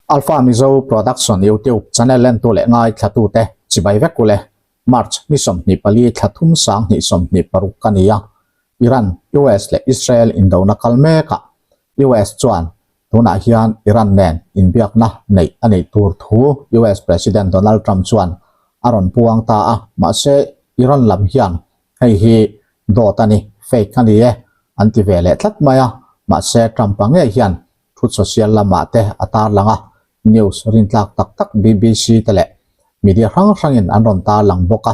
Alpha Mizo Production YouTube channel entu leh ngaithlatute chibai vek ule. March ni 24 thla thum 2026 ka ni a. Iran, US leh Israel indona kal mekah US chuan tunah hian Iran nen inbiakna neih a nih tur thu US President Donald Trump chuan a rawn puang ta a. Mahse, Iran lam hian hei hi dawt a ni, fake a ni e an ti ve leh tlat mai a. Mahse, Trump-a ngei hian Truth Social lamah te a tarlang a, news rintlak tak tak BBC te leh media hrang hrangin an rawn tarlang bawk a,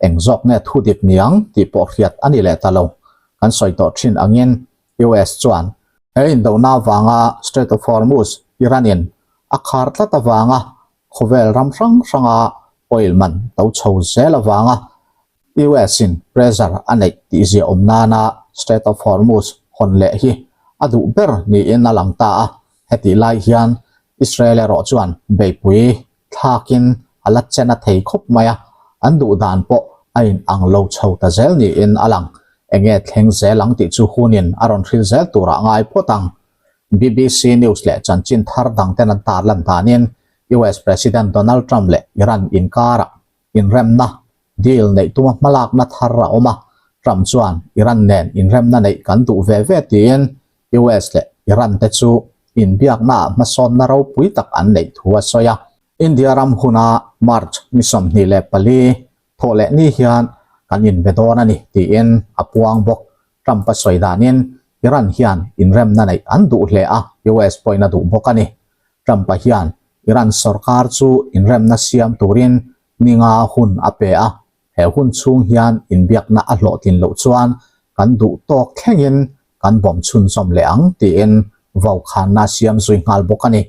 eng zawk nge thu dik niang tih pawh hriat a ni leh ta lo. Kan sawi tawh thin angin US chuan he indona avanga Strait of Hormuz Iran-in a khar tlat avanga khawvel ram hrang hranga oil man to chho zel avanga US in pressure a neih tih ziah awm nana Strait of Hormuz hawn leh hi a duh ber niin a lang ta a, hetih lai hian Israel erawh chuan beihpui thlakin a la chen a thei khawp mai a, an duh dan pawh a in ang lo chho ta zel niin a lang. Enge thleng zel ang tih chu hunin a rawn hril zel turah ngai phawt ang. BBC News leh chanchin thar dangten an tarlan danin US President Donald Trump leh Iran inkarah inremna deal neih tuma hmalakna thar a awm a, Trump chuan Iran nen inremna neih kan duh ve ve tiin US leh Iran te chu inbiaknaah hmasawnna ropui tak an neih thu a sawi a. India ram huna March ni 24 thawh leh ni hian kan inbe dawn a ni tiin a puang bawk. Trump a sawi danin Iran hian inremna neih an duh hle a, US pawhin a duh bawk a ni. Trump-a hian Iran sorkar chu inremna siam turin ni nga hun a pe a, he hun chhung hian inbiakna a hlawhtlin loh chuan kan duh tawk thlengin kan bawm chhunzawm leh ang tiin vaukhanna a siam zui nghal bawk a ni.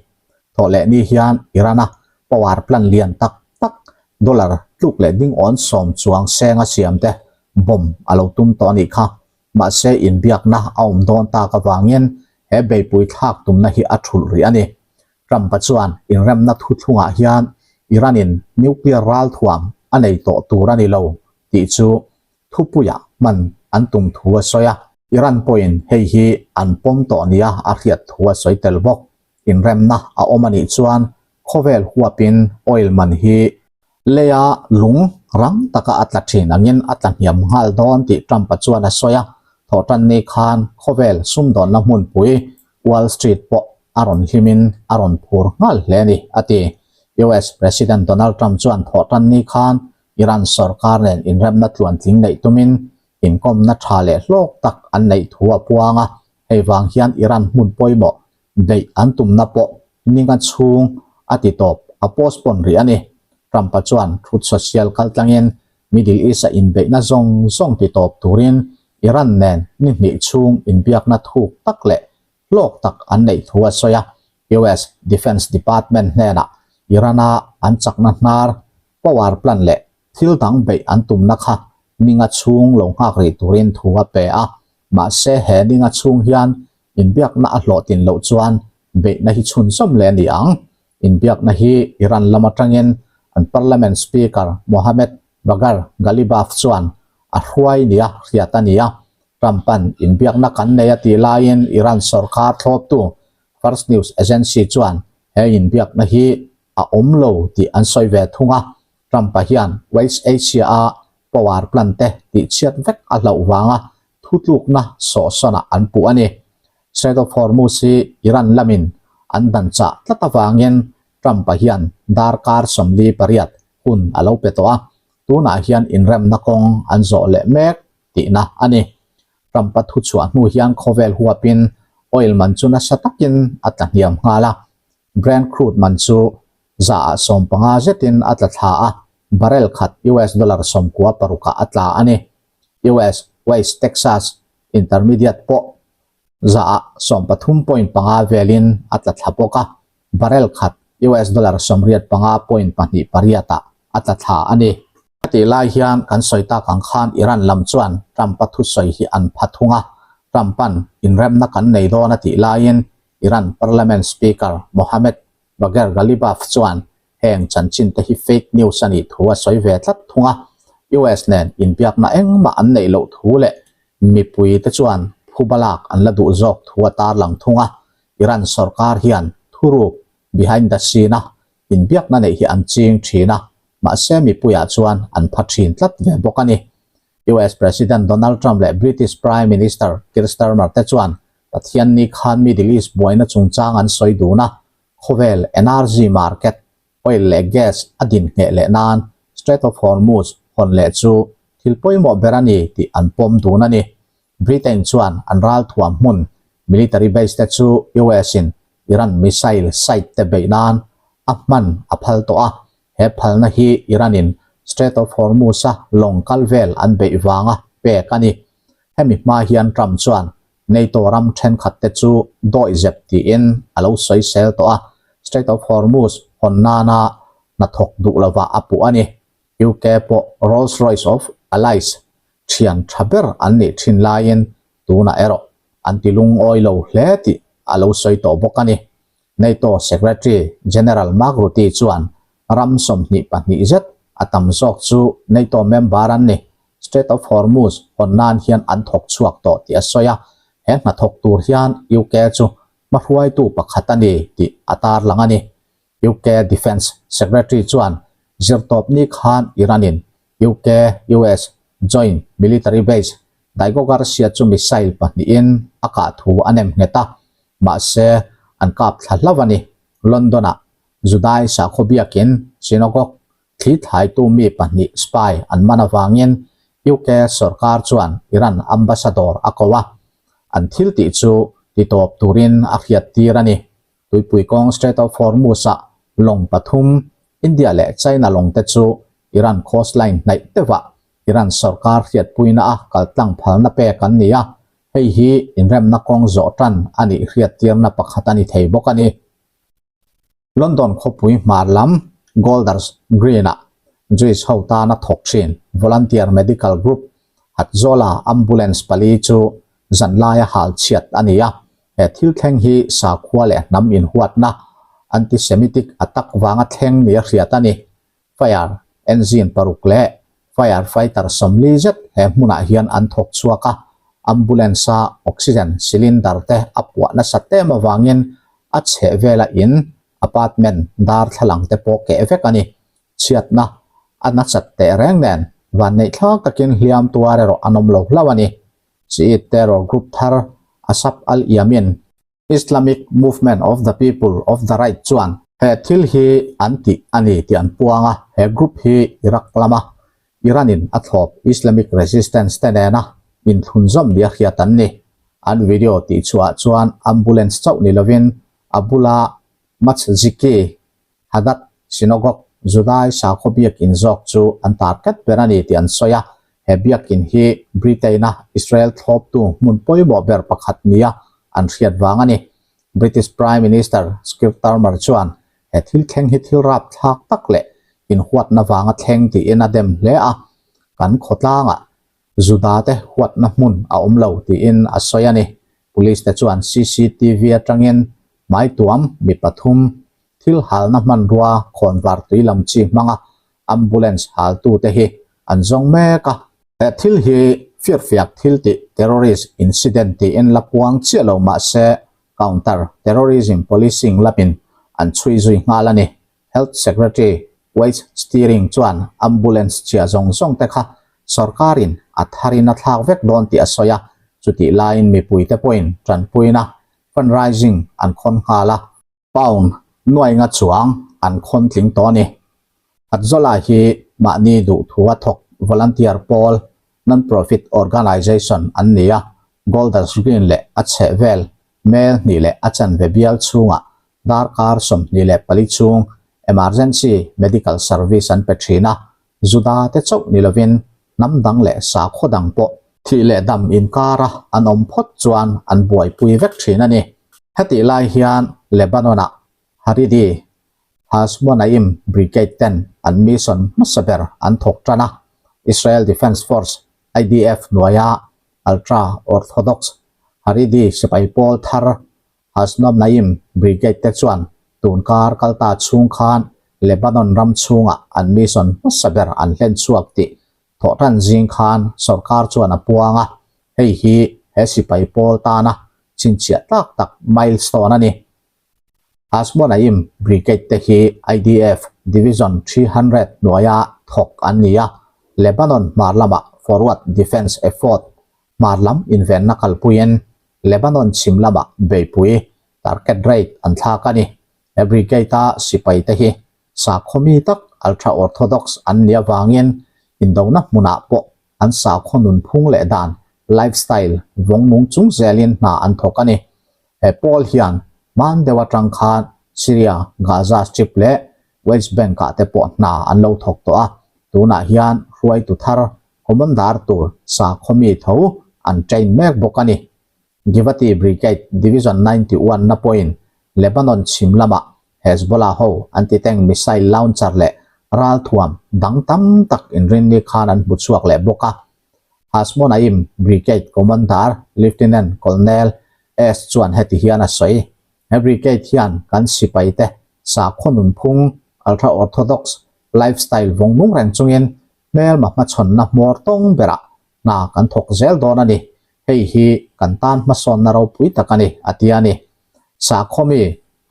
Thawhleh ni hian Iran-a power plant lian tak tak dollar tluk leh dingawn sawm chuang seng a siam te bomb a lo tum tawh a nih kha. Mahse inbiakna a awm dawn tak avangin he beihpui thlak tumna hi a thulh rih a ni. Trump-a chuan inremna thuthlungah hian Iran-in nuclear ralthuam a nei tawh tur a ni lo tih chu thupuiah hman an tum thu a sawi a. Iran pawhin hei hi an pawm tawh nia a hriat thu a sawi tel bawk. Inremna a awm a nih chuan khawvel huapin oil man hi Leia lung rang taka a tla thin angin a tla hniam nghal dawn tih Trump-a chuan a sawi a, thawhtanni khan khawvel sumdawnna hmunpui Wall Street pawh a rawn hlimin a rawn phur nghal hle a ni, a ti. US President Donald Trump chuan thawhtanni khan Iran sorkar nen inremna tluantling neih tumin inkawmna tha leh hlawk tak an neih thu a puang a, hei vang hian Iran hmun pawimawh Beih an tumna pawh ninga chhung a ti tawp, a postpone rih a ni. Trump-a chuan Truth Social kaltlangin Middle East-a inbeihna zawng zawng ti tawp turin Iran nen ni hnih chhung inbiakna thuk tak leh hlawk tak an neih thu a sawi a. US Defense Department hnenah Iran-a an chakna hnar, power plant leh thil dang beih an tumna kha ninga chhung lo nghak rih turin thu a pe a. Mahse he ninga chhung hian Inbiakna a hlawhtlin loh chuan beihna hi chhunzawm leh a ni ang. Inbiakna hi Iran lam atangin an Parliament Speaker Mohammad Bagher Ghalibaf chuan a hruai nia hriat a ni a. Trump-a'n inbiakna kan nei a tih laiin Iran sorkar thlawptu Fars News Agency chuan he inbiakna hi a awm lo tih an sawi ve thung a. Trump-a hian West Asia-a power plant te tihchhiat vek a hlauh vanga thutlukna sawhsawnah an puh a ni. Strait of Hormuz hi Iran lamin an dan chah tlat avangin Trump-a hian darkar 48 hun a lo pe tawh a, tunah hian inremna kawng an zawh leh mek tihna a ni. Trump-a thuchhuah hnu hian khawvel huapin oil man chu nasa takin a tla hniam nghal a, Brent crude man chu zaah 15 zetin a tla thla a, barrel khat US dollar 96 ah a tla a ni. US West Texas Intermediate pawh zaah 13.5 velin a tla thla bawk a, barrel khat US dollar 85.28 ah a tla thla a ni. Hetih lai hian kan sawi tak ang khan Iran lam chuan Trump-a thusawi hi an pha thung a, Trump-a'n inremna kan nei dawn a tih laiin Iran Parliament Speaker Mohammad Bagher Ghalibaf chuan heng chanchin te hi fake news a nih thu a sawi ve tlat thung a, US nen inbiakna engmah an neih loh thu leh mipui te chuan phuba lak an la duh zawk thu a tarlang thung a, Iran sorkar hian thuruk. Behind the scene a inbiakna neih hi an ching thin a, mahse mipuiah chuan an pha thin tlat ve bawk a ni. US President Donald Trump leh British Prime Minister Keir Starmer te chuan Pathianni khan Middle East buaina chungchang an sawi dun a, khawvel energy market, oil leh gas a din ngheh leh nan Strait of Hormuz hawn leh chu thil pawimawh ber a ni tih an pawm dun a ni. Britain chuan an ralthuam hmun military base te chu US in Iran missile site te beih nan a hman a phal tawh a, he phalna hi Iran in Strait of Hormuz a lawng kal vel an beih vanga pek a ni. Hemi hma hian Trump chuan NATO ram thenkhat te chu dawihzep tiin a lo sawisel tawh a, Strait of Hormuz hawn nana hnathawk duh lovah a puh a ni. UK pawh Rolls Royce of Allies thian tha ber an nih thin laiin tunah erawh an ti lungawi lo hle tih a lo sawi tawh bawk a ni. NATO Secretary General Mark Rutte chuan ram 22 zet a tam zawk chu NATO member an ni. Strait of Hormuz hawn nan hian an thawk chhuak tawh tih a sawi a, he hnathawk tur hian UK chu hmahruaitu pakhat a ni tih a tarlang a ni. UK Defence Secretary chuan zirtawpni khan Iran-in UK-US Joint Military Base Diego Garcia chu missile pahnihin a kah thu a nem nghet a, mahse an kap thla hlauh a ni. London-ah Judai sakhaw biakin synagogue thli thlaitu mi pahnih spy an man avangin UK sorkar chuan Iran ambassador a ko a, an thil tih chu titawp turin a hriattir a ni. Tuipui kawng Strait of Hormuz-ah lawng pathum, India leh China lawng te chu Iran coastline hnaih deuhah Iran sorkar hriatpuina a kaltlang phalna pek an ni a, hei hi inremna kawng zawh tan a nih hriattirna pakhat a ni thei bawk a ni. London khawpui hmar lam Golders Green-ah Jewish ho tana thawk thin Volunteer Medical Group Hatzola ambulance pali chu zanlaia hal chhiat a ni a, he thil thleng hi sakhua leh hnam inhuatna anti-Semitic attack vanga thleng nia hriat a ni. Fire engine paruk leh fire fighter 40 zet he hmunah hian an thawk chhuak a, ambulance a oxygen cylinder te a puah nasa tem avangin a chheh vela in apartment darthlalang te pawh keh vek a ni. Chhiatna a nasat teh reng nen vanneih thlak takin hliam tuar erawh an awm lo hlauh a ni. Shiite terror group thar Asab al-Yamin Islamic Movement of the People of the Right chuan he thil hi an tih a ni tih an puang a, he group hi Iraq lama Iran-in a thlawp Islamic Resistance te nena inthlunzawm nia hriat an ni. An video tihchhuah chuan ambulance chauh ni lovin a bula Matziki Hadat Synagogue, Judai sakhaw biakin zawk chu an target ber a ni tih an sawi a, he biakin hi Britain-a Israel thlawptu hmun pawimawh ber pakhat nia an hriat vang a ni. British Prime Minister Keir Starmer chuan he thil thleng hi thil rapthlak tak leh inhuatna vanga thleng tiin a dem hle a, kan khawtlangah Juda-te huatna hmun a awm lo tiin a sawi a ni. Police-te chuan CCTV atangin hmaituam mi pathum thil halna hmanrua khawnvar tui lam chi hmanga ambulance haltute hi an zawng mek a. He thil hi firfiak thil tih terrorist incident tiin la puang chiah lo mah se counter terrorism policing lamin an chhui zui nghal a ni. Health Secretary Wes Steering chuan ambulance chhia zawng zawng te kha sorkarin a tharin a thlak vek dawn tih a sawi a, chutih laiin mipuite pawhin tanpuina fundraising an khawn nghal a. Pound nuainga chuang an khawn tling tawh a ni. Hatzola hi mahni duhthua thawk volunteer pawl non-profit organization an ni a, Golders Green leh a chhehvel mel hnih leh a chanve bial chhungah darkar 24 chhung emergency medical service an pe thin a, Juda te chauh ni lovin hnam dang leh sakhaw dang pawh thih leh dam inkara an awm phawt chuan an buaipui vek thin a ni. Hetih lai hian Lebanon-ah Haridi Hashmonaim Brigade ten an mission hmasa ber an thawk tan a, Israel Defense Force, IDF, hnuaia ultra-Orthodox Haridi sipai pawl thar Hashmonaim Brigade te chuan tun kar kalta chhung khan Lebanon ram chhungah an mission hmasa ber an hlen chhuak tih thawhtan zing khan sorkar chuan a puang a, hei hi he sipai pawl tana chhinchhiah tak tak milestone a ni. Hashmonaim Brigade te hi IDF Division 300 hnuaia thawk an ni a, Lebanon hmar lamah Forward Defence Effort hmar lam invenna kalpuiin Lebanon chhim lamah beipui target raid an thlak a ni. He brigade-a sipaite hi sakhaw mi tak ultra-Orthodox an nih avangin indona hmunah pawh an sakhaw nunphung leh dan, lifestyle, vawng nung chung zelin hna an thawk a ni. He pawl hian hman deuh atang khan Syria, Gaza Strip leh West Bank-ah te pawh hna an lo thawk tawh a, tunah hian hruaitu thar commander tur sakhaw mi tho an train mek bawk a ni. Givati Brigade Division 91 na pawhin Lebanon chhim lamah Hezbollah ho anti-tank missile launcher leh ralthuam dang tam tak inrinni khan an hmu chhuak leh bawk a. Hashmonaim Brigade Commander Lieutenant Colonel S chuan heti hian a sawi, He brigade hian kan sipaite sakhaw nunphung, ultra-orthodox lifestyle vawng nung reng chungin hmelma hmachhawnna hmawr tawng berah hna kan thawk zel dawn a ni. Hei hi kan tan hmasawnna ropui tak a ni, a ti a ni. Sakhaw mi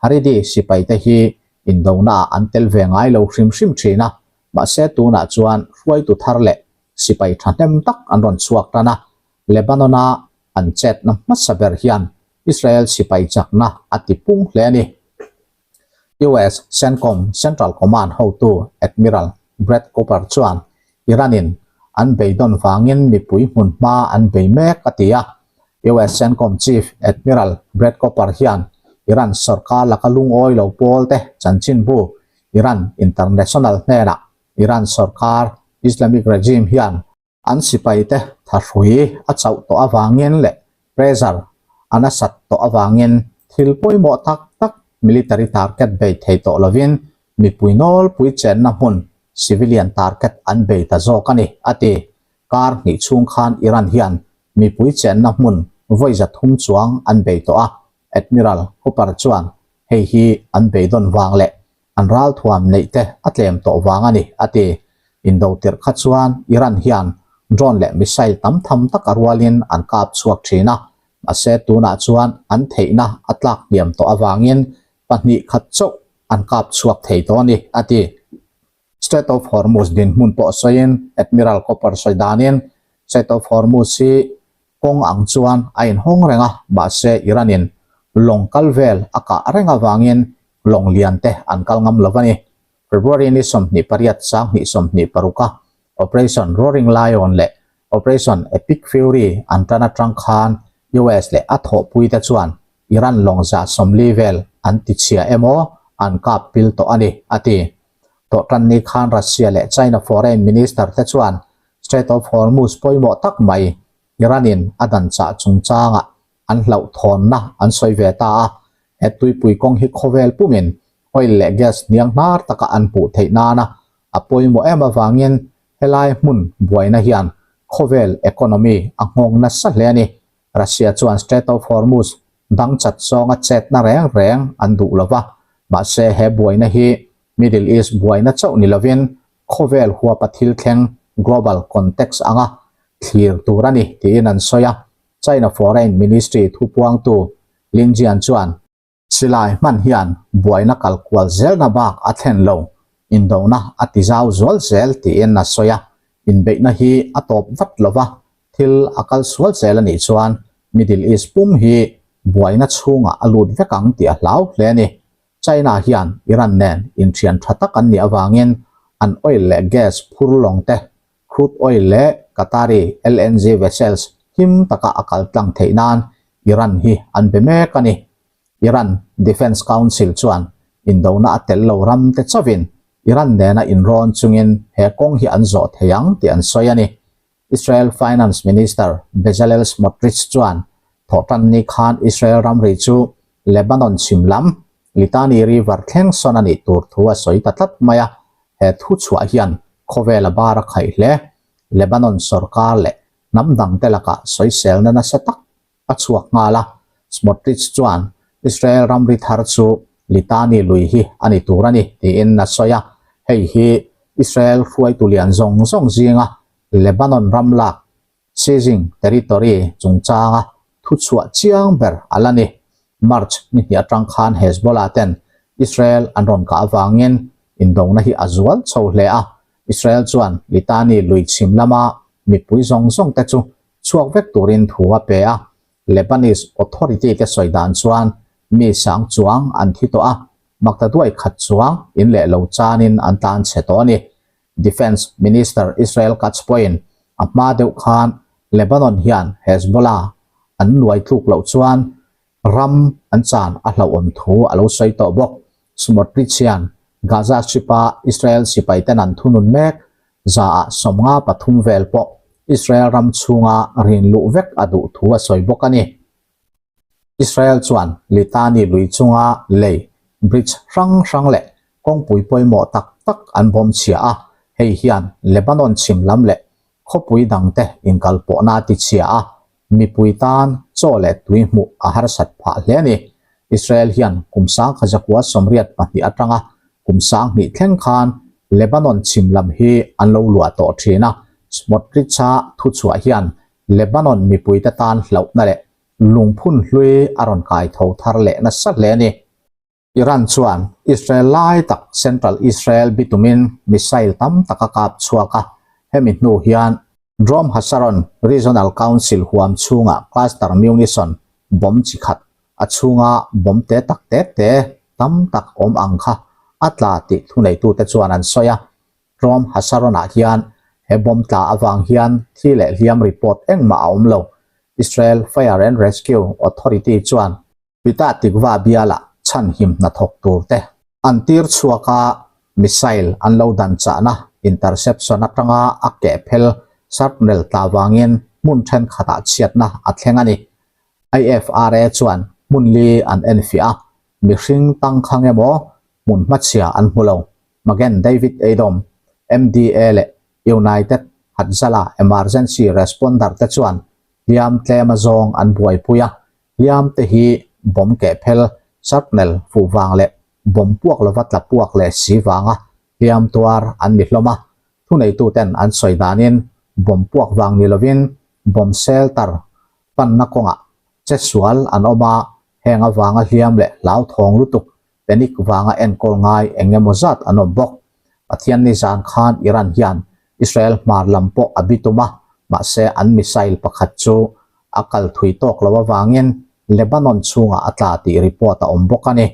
Haredi sipaite hi indonaah an tel ve ngai lo hrim hrim thin a, mahse tunah chuan hruaitu thar leh sipai thahnem tak an rawn chhuak tan a, Lebanon-a an chetna hmasa ber hian Israel sipai chakna a tipung hle a ni. US CENTCOM Central Command hotu Admiral Brad Cooper chuan Iran-in an beidawn vangin mipui hmunhma an bei mek a ti a. US CENTCOM Chief Admiral Brad Cooper hian Iran sorkar laka lungawi lo pawlte chanchinbu Iran International hnenah Iran sorkar Islamic regime hian An sipaite thahrui a chauh tawh avangin leh pressure a nasat tawh avangin thil pawimawh tak tak military target bei thei tawh lovin mipui nawlpui chenna hmun civilian target an bei ta zawk a ni, a ti. Kar hnih chhung khan Iran hian mipui chenna hmun vawi 300 chuang an bei tawh a, Admiral Cooper chuan hei hi an beidawn vang leh an ralthuam neih te a tlem tawh vang a ni, a ti. Indo tirh kha chuan Iran hian drone leh missile tam tham tak a rualin an kap chhuak thin a, mahse tunah chuan an theihna a tlak hniam tawh avangin pahnih khat chauh an kap chhuak thei tawh a ni, a ti. Strait of Hormuz dinhmun pawh sawiin Admiral Cooper sawi danin Strait of Hormuz hi kawng ang chuan a inhawng reng a, mahse Iran-in lawng kal vel a kah reng avangin lawng lian te an kal ngam lo a ni. February ni 28 2026 a Operation Roaring Lion leh Operation Epic Fury an tan atang khan US leh a thawhpui te chuan Iran lawng 40 vel an tichhia emaw an kap pil tawh a ni, a ti. Tawhtan ni khan Russia leh China Foreign Minister te chuan Strait of Hormuz pawimawh tak mai Iran-in a dan chah chungchangah an hlauhthawnna an sawi ve ta a, he tuipui kawng hi khawvel pumin oil leh gas hniang hnar taka an hmuh theih nana a pawimawh em avangin helai hmun buaina hian khawvel economy a nghawng nasa hle a ni. Russia chuan Strait of Hormuz dang chat zawnga chetna reng reng an duh lo va, mahse he buaina hi Middle East buaina chauh ni lovin khawvel huapa thil thleng global context anga thlir tur a ni tiin an sawi a. China Foreign Ministry thupuangtu Lin Jian chuan, Silai hman hian buaina kal kual zelna bak a thlen lo, indona a ti zau zual zel tiin a sawi a. Inbeihna hi a tawp vat lo va, thil a kal sual zel a nih chuan Middle East pum hi buaina chhungah a lut vek ang tih a hlau hle a ni. China hian Iran nen inthian tha tak an nih avangin an oil leh gas phur lawng te, crude oil leh Qatari LNG vessels him taka a kal tlang theih nan Iran hi an be mek a ni. Iran Defence Council chuan indona a tel lo ram te chauhin Iran nena inrawn chungin he kawng hi an zawh thei ang tih an sawi a ni. Israel Finance Minister Bezalel Smotrich chuan thawhtanni khan Israel ramri chu Lebanon chhim lam Litani River thleng sawn a nih tur thu a sawi ta tlat mai a, he thu chhuah hian khawvel a bar a khaih hle. Lebanon sorkar leh hnam dangte lakah sawiselna nasa tak a chhuak nghal a, Smotrich chuan Israel ramri thar chu Litani lui hi a ni tur a ni tiin a sawi a, hei hi Israel hruaitu lian zawng zawng zinga Lebanon ram lak seizing territory chungchanga thuchhuah chiang ber a la ni. March ni hnih atang khan Hezbollah ten Israel an rawn kah avangin indona hi a zual chho hle a. Israel chuan Litani lui chhim lama mipui zawng zawng te chu chhuak vek turin thu a pe a. Lebanese authority te sawi dan chuan mi sang chuang an thi tawh a, maktaduai khat chuang in leh lo chanin an tlan chhe tawh a ni. Defence Minister Israel Katz pawhin a hma deuh khan Lebanon hian Hezbollah an nuai tluk loh chuan ram an chan a hlauhawm thu a lo sawi tawh bawk. Smotrich hian Gaza Strip-a Israel sipaiten an thunun mek zaah 53 vel pawh Israel ram chhunga rin luh vek a duh thu a sawi bawk a ni. Israel chuan Litani lui chunga lei, bridge, hrang hrang leh kawngpui pawimawh tak tak an bawm chhia a, hei hian Lebanon chhim lam leh khawpui dangte inkalpawhna a tichhia a, mipui tan chaw leh tui hmuh a harsat phah hle a ni. Israel hian kum 1982 atanga kum 2000 thleng khan Lebanon chhim lam hi an lo luah tawh thin a, Smotrich-a thuchhuah hian Lebanon mipuite tan hlauhna leh lungphun hlui a rawn kai tho thar leh nasa hle a ni. Iran chuan Israel lai tak Central Israel bitumin missile tam tak a kap chhuak a, hemi hnu hian Drom Hasharon Regional Council huam chhunga cluster munition bomb chi khat a chhunga bomb te tak te te tam tak awm ang kha a tla tih thuneitute chuan an sawi a. Drom Hasharon-ah hian he bomb tla avang hian thi leh hliam report engmah a awm lo. Israel Fire and Rescue Authority chuan Petah Tikva bialah chhanhim hnathawk tur te an tir chhuak a, missile an lo dan chahna interception atanga a keh phel shrapnel tla vangin hmun thenkhatah chhiatna a thleng a ni. IFRA chuan hmun li an enfiah a, mihring tangkhang emaw hmun hmachhia an hmu lo. Magen David Adom, MDA leh United Hatzalah Emergency Responder te chuan hliam tlem azawng an buaipui a, Hliam te hi bomb keh phel, shrapnel fuh vang leh bomb puak lova tla puak leh si vanga hliam tuar an ni hlawm a. Thuneituten an sawi danin bomb puak vang ni lovin bomb shelter panna kawngah che sual an awm a, heng avanga hliam leh hlauthawng lutuk panic vanga enkawl ngai eng emaw zat an awm bawk. Pathianni zan khan Iran hian Israel hmar lam pawh a bitum a, mahse an missile pakhat chu a kal thui tawk lo avangin Lebanon chhungah a tla tih report a awm bawk a ni.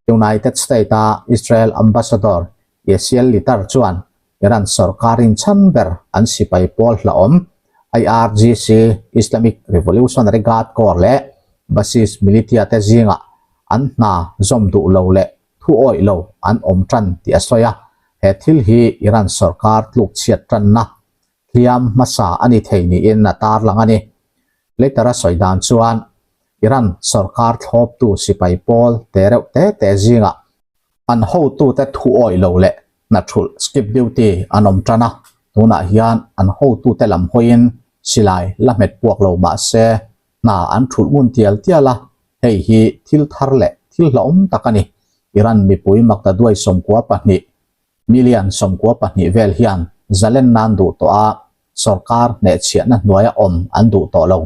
United State-a Israel Ambassador Yechiel Litar chuan Iran sorkar inchhan ber an sipai pawl hlauhawm IRGC, Islamic Revolutionary Guard Corps, leh Basij militia te zingah an hna zawm duh lo leh thu awih lo an awm tan tih a sawi a, he thil hi Iran sorkar tluk chhiat tanna hliam hmasa a ni thei niin a tarlang a ni. Later a sawi dan chuan Iran sorkar thlawptu sipai pawl te reuh te te zingah an hotute thu awih lo leh hna thulh skip duty an awm tan a, tunah hian an hotute lam hawiin silai la hmet puak lo mah se hna an thulh ngun tial tial a, hei hi thil thar leh thil hlauhawm tak a ni. Iran mipui maktaduai 92, million 92 vel hian zalen nan duh tawh a, sorkar hnehchhiahna hnuaia awm an duh tawh lo.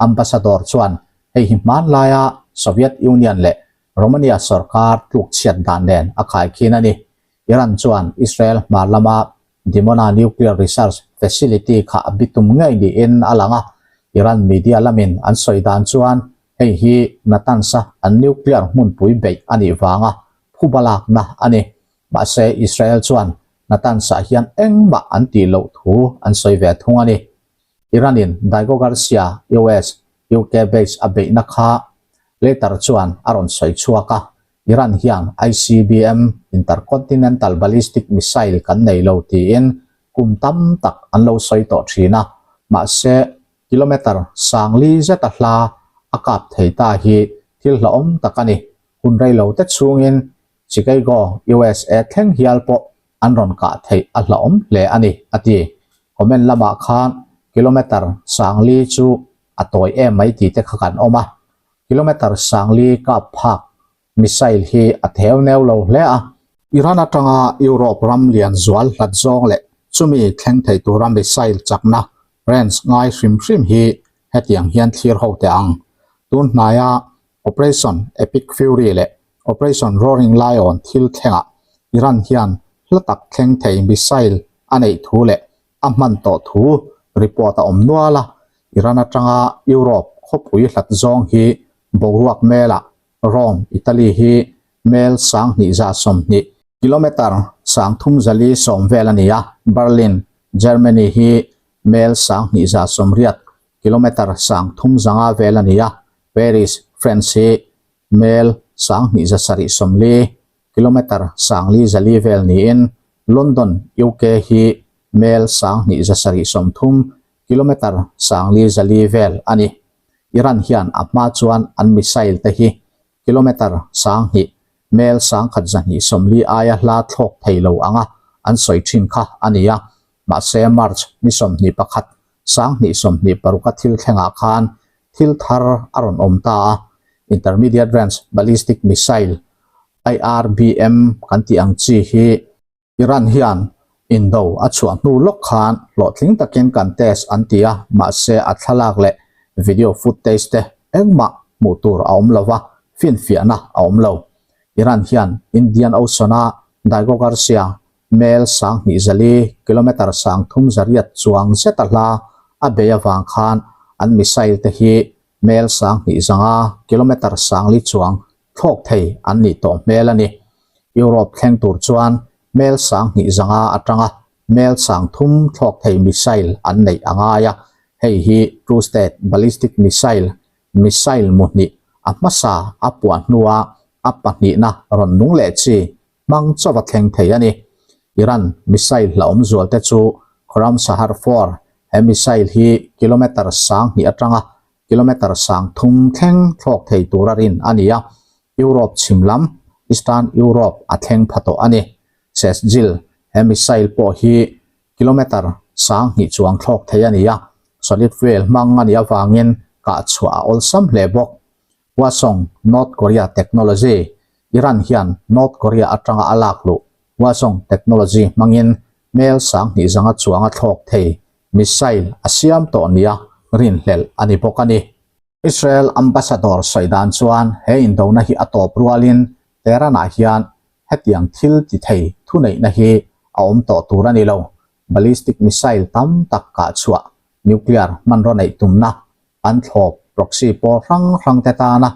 Ambassador chuan hei hi hmanlaia Soviet Union leh Romania sorkar tlukchhiat dan nen a khaikhin a ni. Iran chuan Israel hmar lama Dimona Nuclear Research Facility kha a bitum ngei niin a lang a, Iran media lamin an sawi dan chuan hei hi Natanz-a an nuclear hmunpui beih a nih vanga phuba lakna a ni. Mahse Israel chuan Natanz-ah hian engmah an tih loh thu an sawi ve thung a ni. Iran-in Diego Garcia, US, UK base a beihna kha later chuan a rawn sawi chhuak a, Iran hian ICBM, Intercontinental Ballistic Missile, kan nei lo tiin kum tam tak an lo sawi tawh thin a, mahse kilometer 4000 zeta hla a kap thei ta hi thil hlauhawm tak a ni. Hun rei lo te chhungin Chicago, USA thleng hial pawh an rawn kah theih a hlauhawm hle a ni, a ti. Comment lamah khan kilometer 4000 chu a tawi em mai tih te kha kan awm a. Kilometer 4000 kap phak missile hi a theu neu lo hle a. Iran atanga Europe ram lian zual hlat zawng leh chumi thleng thei tura missile chakna range ngai hrim hrim hi hetiang hian thlir ho teh ang. Tun hnaia Operation Epic Fury leh. Operation Roaring Lion thil thlengah Iran hian hla tak thleng thei missile a neih thu leh a hman tawh thu report a awm nual a. Iran atanga Europe khawpui hlat zawng hi boruak melah Rome, Italy hi mel 2120, kilometre 3440 vel a ni a, Berlin, Germany hi mel 2180, kilometre 3500 vel a ni a, Paris, France hi mel 2740, kilometre 4400 vel niin London, UK hi mel 2730, kilometre 4400 vel a ni. Iran hian a hma chuan an missile te hi kilometre 2000, mel 1240 aia hla thlawk thei lo anga an sawi thin kha a ni a. Mahse March ni 21, 2026 a thil thlengah khan thil thar a rawn awm ta a, Intermediate Range Ballistic Missile, IRBM, kan tih ang chi hi Iran hian indo a chhuah hnu lawk khan hlawhtling takin kan test an ti a, mahse a thlalak leh video footage te engmah hmuh tur a awm lo va, finfiahna a awm lo. Iran hian Indian Ocean-a Diego Garcia mel 2400, kilometre 3800 chuang zeta hla a bei avang khan an missile te hi mel 2500, kilometre 4000 chuang thlawk thei an nih tawh hmel a ni. Europe thleng tur chuan mel 2500 atanga mel 3000 thlawk thei missile an neih a ngai a, hei hi True State Ballistic Missile, missile mu hnih a hmasa a puah hnua a pahnihna rawn nung leh chi hmang chauh a thleng thei a ni. Iran missile hlauhawm zualte chu Khorramshahr 4, he missile hi kilometre 2000 atanga kilometre 3000 thleng thlawk thei tura rin a ni a, Europe chhim lam, Eastern Europe, a thleng pha tawh a ni. Sejjil, he missile pawh hi kilometre 2000 chuang thlawk thei a ni a, solid fuel hmang a nih avangin kah chhuah a awlsam hle bawk. Hwasong, North Korea technology, Iran hian North Korea atanga a lak luh Hwasong technology hmangin mel 2500 chuanga thlawk thei missile a siam tawh nia rinhlelh a ni bawk a ni. Israel ambassador sawi dan chuan he indona hi a tawp rualin Tehran-ah hian hetiang thil ti thei thuneihna hi a awm tawh tur a ni lo. Ballistic missile tam tak kah chhuah, nuclear hmanraw neih tumna an thlawp proxy pawl hrang hrang te tana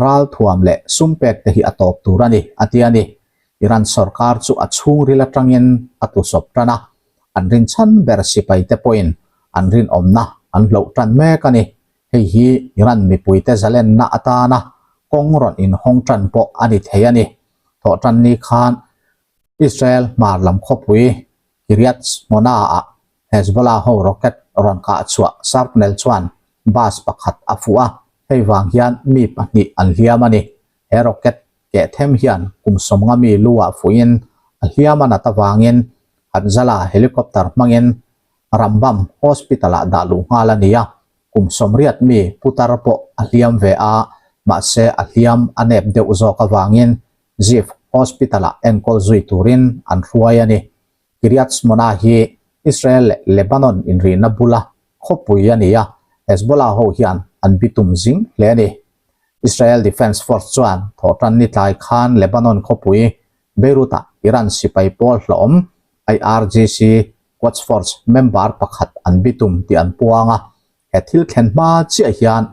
ralthuam leh sum pek te hi a tawp tur a ni, a ti a ni. Iran sorkar chu a chhungril atangin a tlusawp tan a, an rinchhan ber sipai te pawhin an rinawmna an hloh tan mek a ni. Hei hi Iran mipuite zalenna atana kawng rawn inhawng tan pawh a ni thei a ni. Thawhtanni khan Israel hmar lam khawpui Kiryat Shmona-ah Hezbollah ho rocket rawn kah chhuah shrapnel chuan bus pakhat a fuh a, hei vang hian mi pahnih an hliam a ni. He rocket keh them hian kum 50 mi lu ah fuhin a hliam a nat avangin Hatzala helicopter hmangin Rambam Hospital ah dah luh nghal a ni a, kum 80 mi putar pawh a hliam ve a, mahse a hliam a nep deuh zawk avangin Ziv Hospital ah enkawl zui turin an hruai a ni. Kiryat Shmona hi Israel leh Lebanon inrihna bula khawpui a ni a, Hezbollah ho hian an bitum zing hle a ni. Israel Defense Force chuan thawhtanni tlai khan Lebanon khawpui Beirut-ah Iran sipai pawl hlawm IRGC Quds Force member pakhat an bitum tih an puang a, he thil thlen hma chiah hian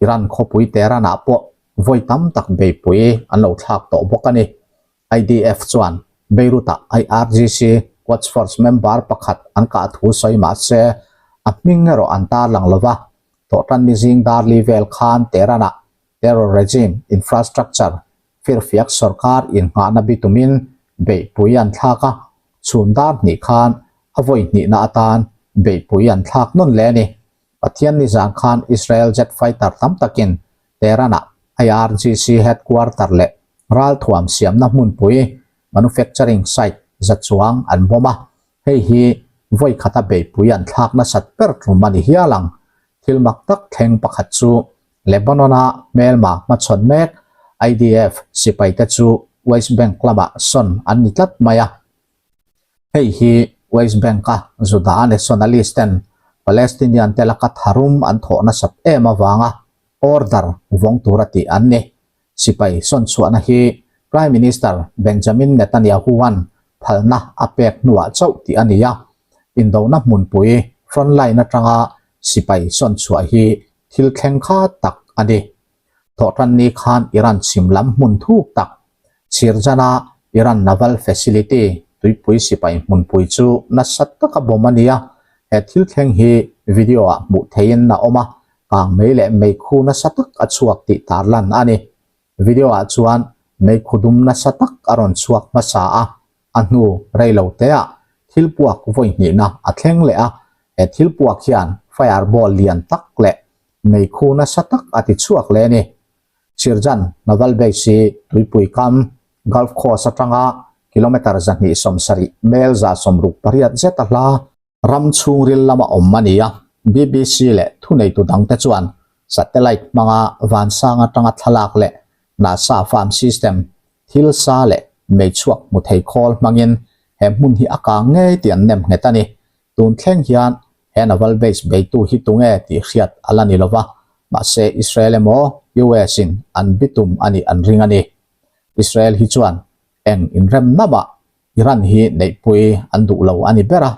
Iran khawpui Tehran-ah pawh vawi tam tak beipui an lo thlak tawh bawk a ni. IDF chuan Beirut-ah IRGC Quds Force member pakhat an kah thu sawi mah se a hming erawh an tarlang lo va. Thawhtanni zing darli vel khan Tehran-ah terror regime infrastructure firfiak sorkar innghahna bitumin beihpui an thlak a, chhun dar hnih khan a vawi hnihna atan beihpui an thlak nawn leh a ni. Pathian nizan khan Israel jet fighter tam takin Tehran-ah IRGC headquarter leh ralthuam siamna hmunpui, manufacturing site, za chuang an bawm a, hei hi vawi khata beihpui an thlak nasat ber tum a ni hial ang. Thil mak tak thleng pakhat chu Lebanon-a hmelma hmachhawn mek IDF sipaite chu West Bank lamah sawn an ni tlat mai a. Hei hi West Bank-a Juda nationalist-ten Palestinian-te laka tharum an thawh nasat em avanga order vawng tura tih an ni. Sipai sawn chhuahna hi Prime Minister Benjamin Netanyahu-a'n phalna a pek hnuah chauh tih a ni a. Indona hmunpui front line atanga sipai sawn chhuah hi thil thleng kha tak a ni. Thawhtanni khan Iran chhim lam hmun thuk tak, Chirjana Iran Naval Facility tuipui sipai hmunpui chu nasa taka bawm a ni a. He thil thleng hi video-ah hmuh theihin a awm a, kang mei leh meikhu nasa tak a chhuak tih tarlan a ni. Video-ah chuan meikhu dum nasa tak a rawn chhuak hmasa a, a hnu rei lo teah thil puak vawi hnihna a thleng leh a, he thil puak hian fireball lian tak leh meikhu nasa tak a ti chhuak leh a ni. Sirjan Naval Base hi tuipui kam Gulf Coast atanga kilometre 270 mel 168 zet a hla. Ram chhungril lama awm a ni a, BBC leh thuneitu dangte chuan satellite hmanga vansang atanga thlalak leh NASA farm system thil sa leh meichhuak hmu thei khawl hmangin he hmun hi a kang ngei tih an nem nghet a ni. Tun thleng hian he naval base beitu hi tunge tih hriat a la ni lova, mahse Israel emaw US in an bitum a nih an ring a ni. Israel hi chuan eng inremna mah Iran hi neihpui an duh lo a ni ber a,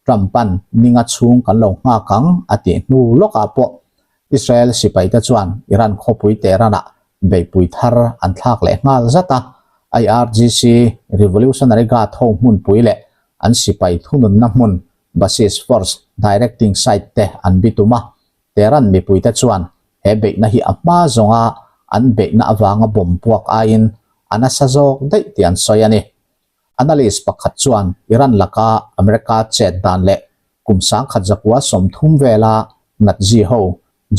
Trump-a'n ninga chhung kan lo nghak ang a tih hnu lawkah pawh Israel sipaite chuan Iran khawpui Tehran-ah beihpui thar an thlak leh nghal zat a, IRGC Revolutionary Guard ho hmunpui leh an sipai thununna hmun Basis Force Directing Site te an bitum a, Tehran mipuite chuan he beihna hi a hma zawnga an beihna avanga bomb puak aiin a nasa zawk daih tih an sawi a ni. Analyst pakhat chuan Iran laka America chet dan leh kum 1930 vela Nazi ho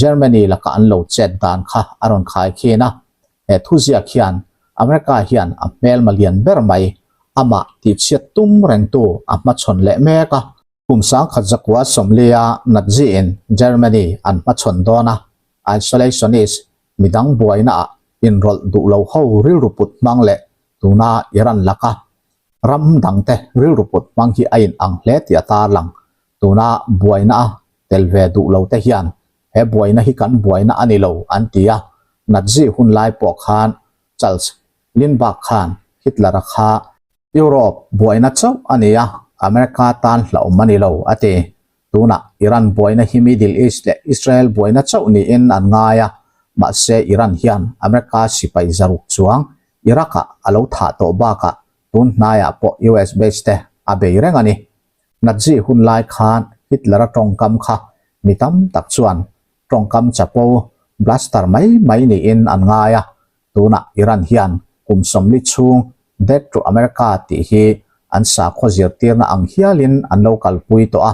Germany laka an lo chet dan kha a rawn khai khin a. He thuziak hian America hian a hmelma lian ber mai amah tihchhiat tum rengtu a hmachhawn leh mek a. Kum 1940-a Nazi-in Germany an hmachhawn dawn a, isolationist, midang buainaah inrawlh duh lo ho rilru put hmang leh tuna Iran laka ram dangte rilru put hmang hi a inang hle tih a tarlang. Tuna buaina a tel ve duh lo te hian he buaina hi kan buaina a ni lo an ti a, Nazi hun lai pawh khan Charles Lindbergh khan Hitler-a kha Europe buaina chauh a ni a, America tan hlauhawm a ni lo, a ti. Tunah Iran buaina hi Middle East leh Israel buaina chauh niin an ngai a, mahse Iran hian America sipai zaruk chuang Iraq-ah a lo thah tawh bakah tun hnaiah pawh US base te a bei reng a ni. Nazi hun lai khan Hitler-a tawngkam kha mi tam tak chuan tawngkam chapo, blaster mai mai niin an ngai a, Tunah Iran hian kum 40 chhung Death to America tih hi an sakhaw zirtirna ang hialin an lo kalpui tawh a,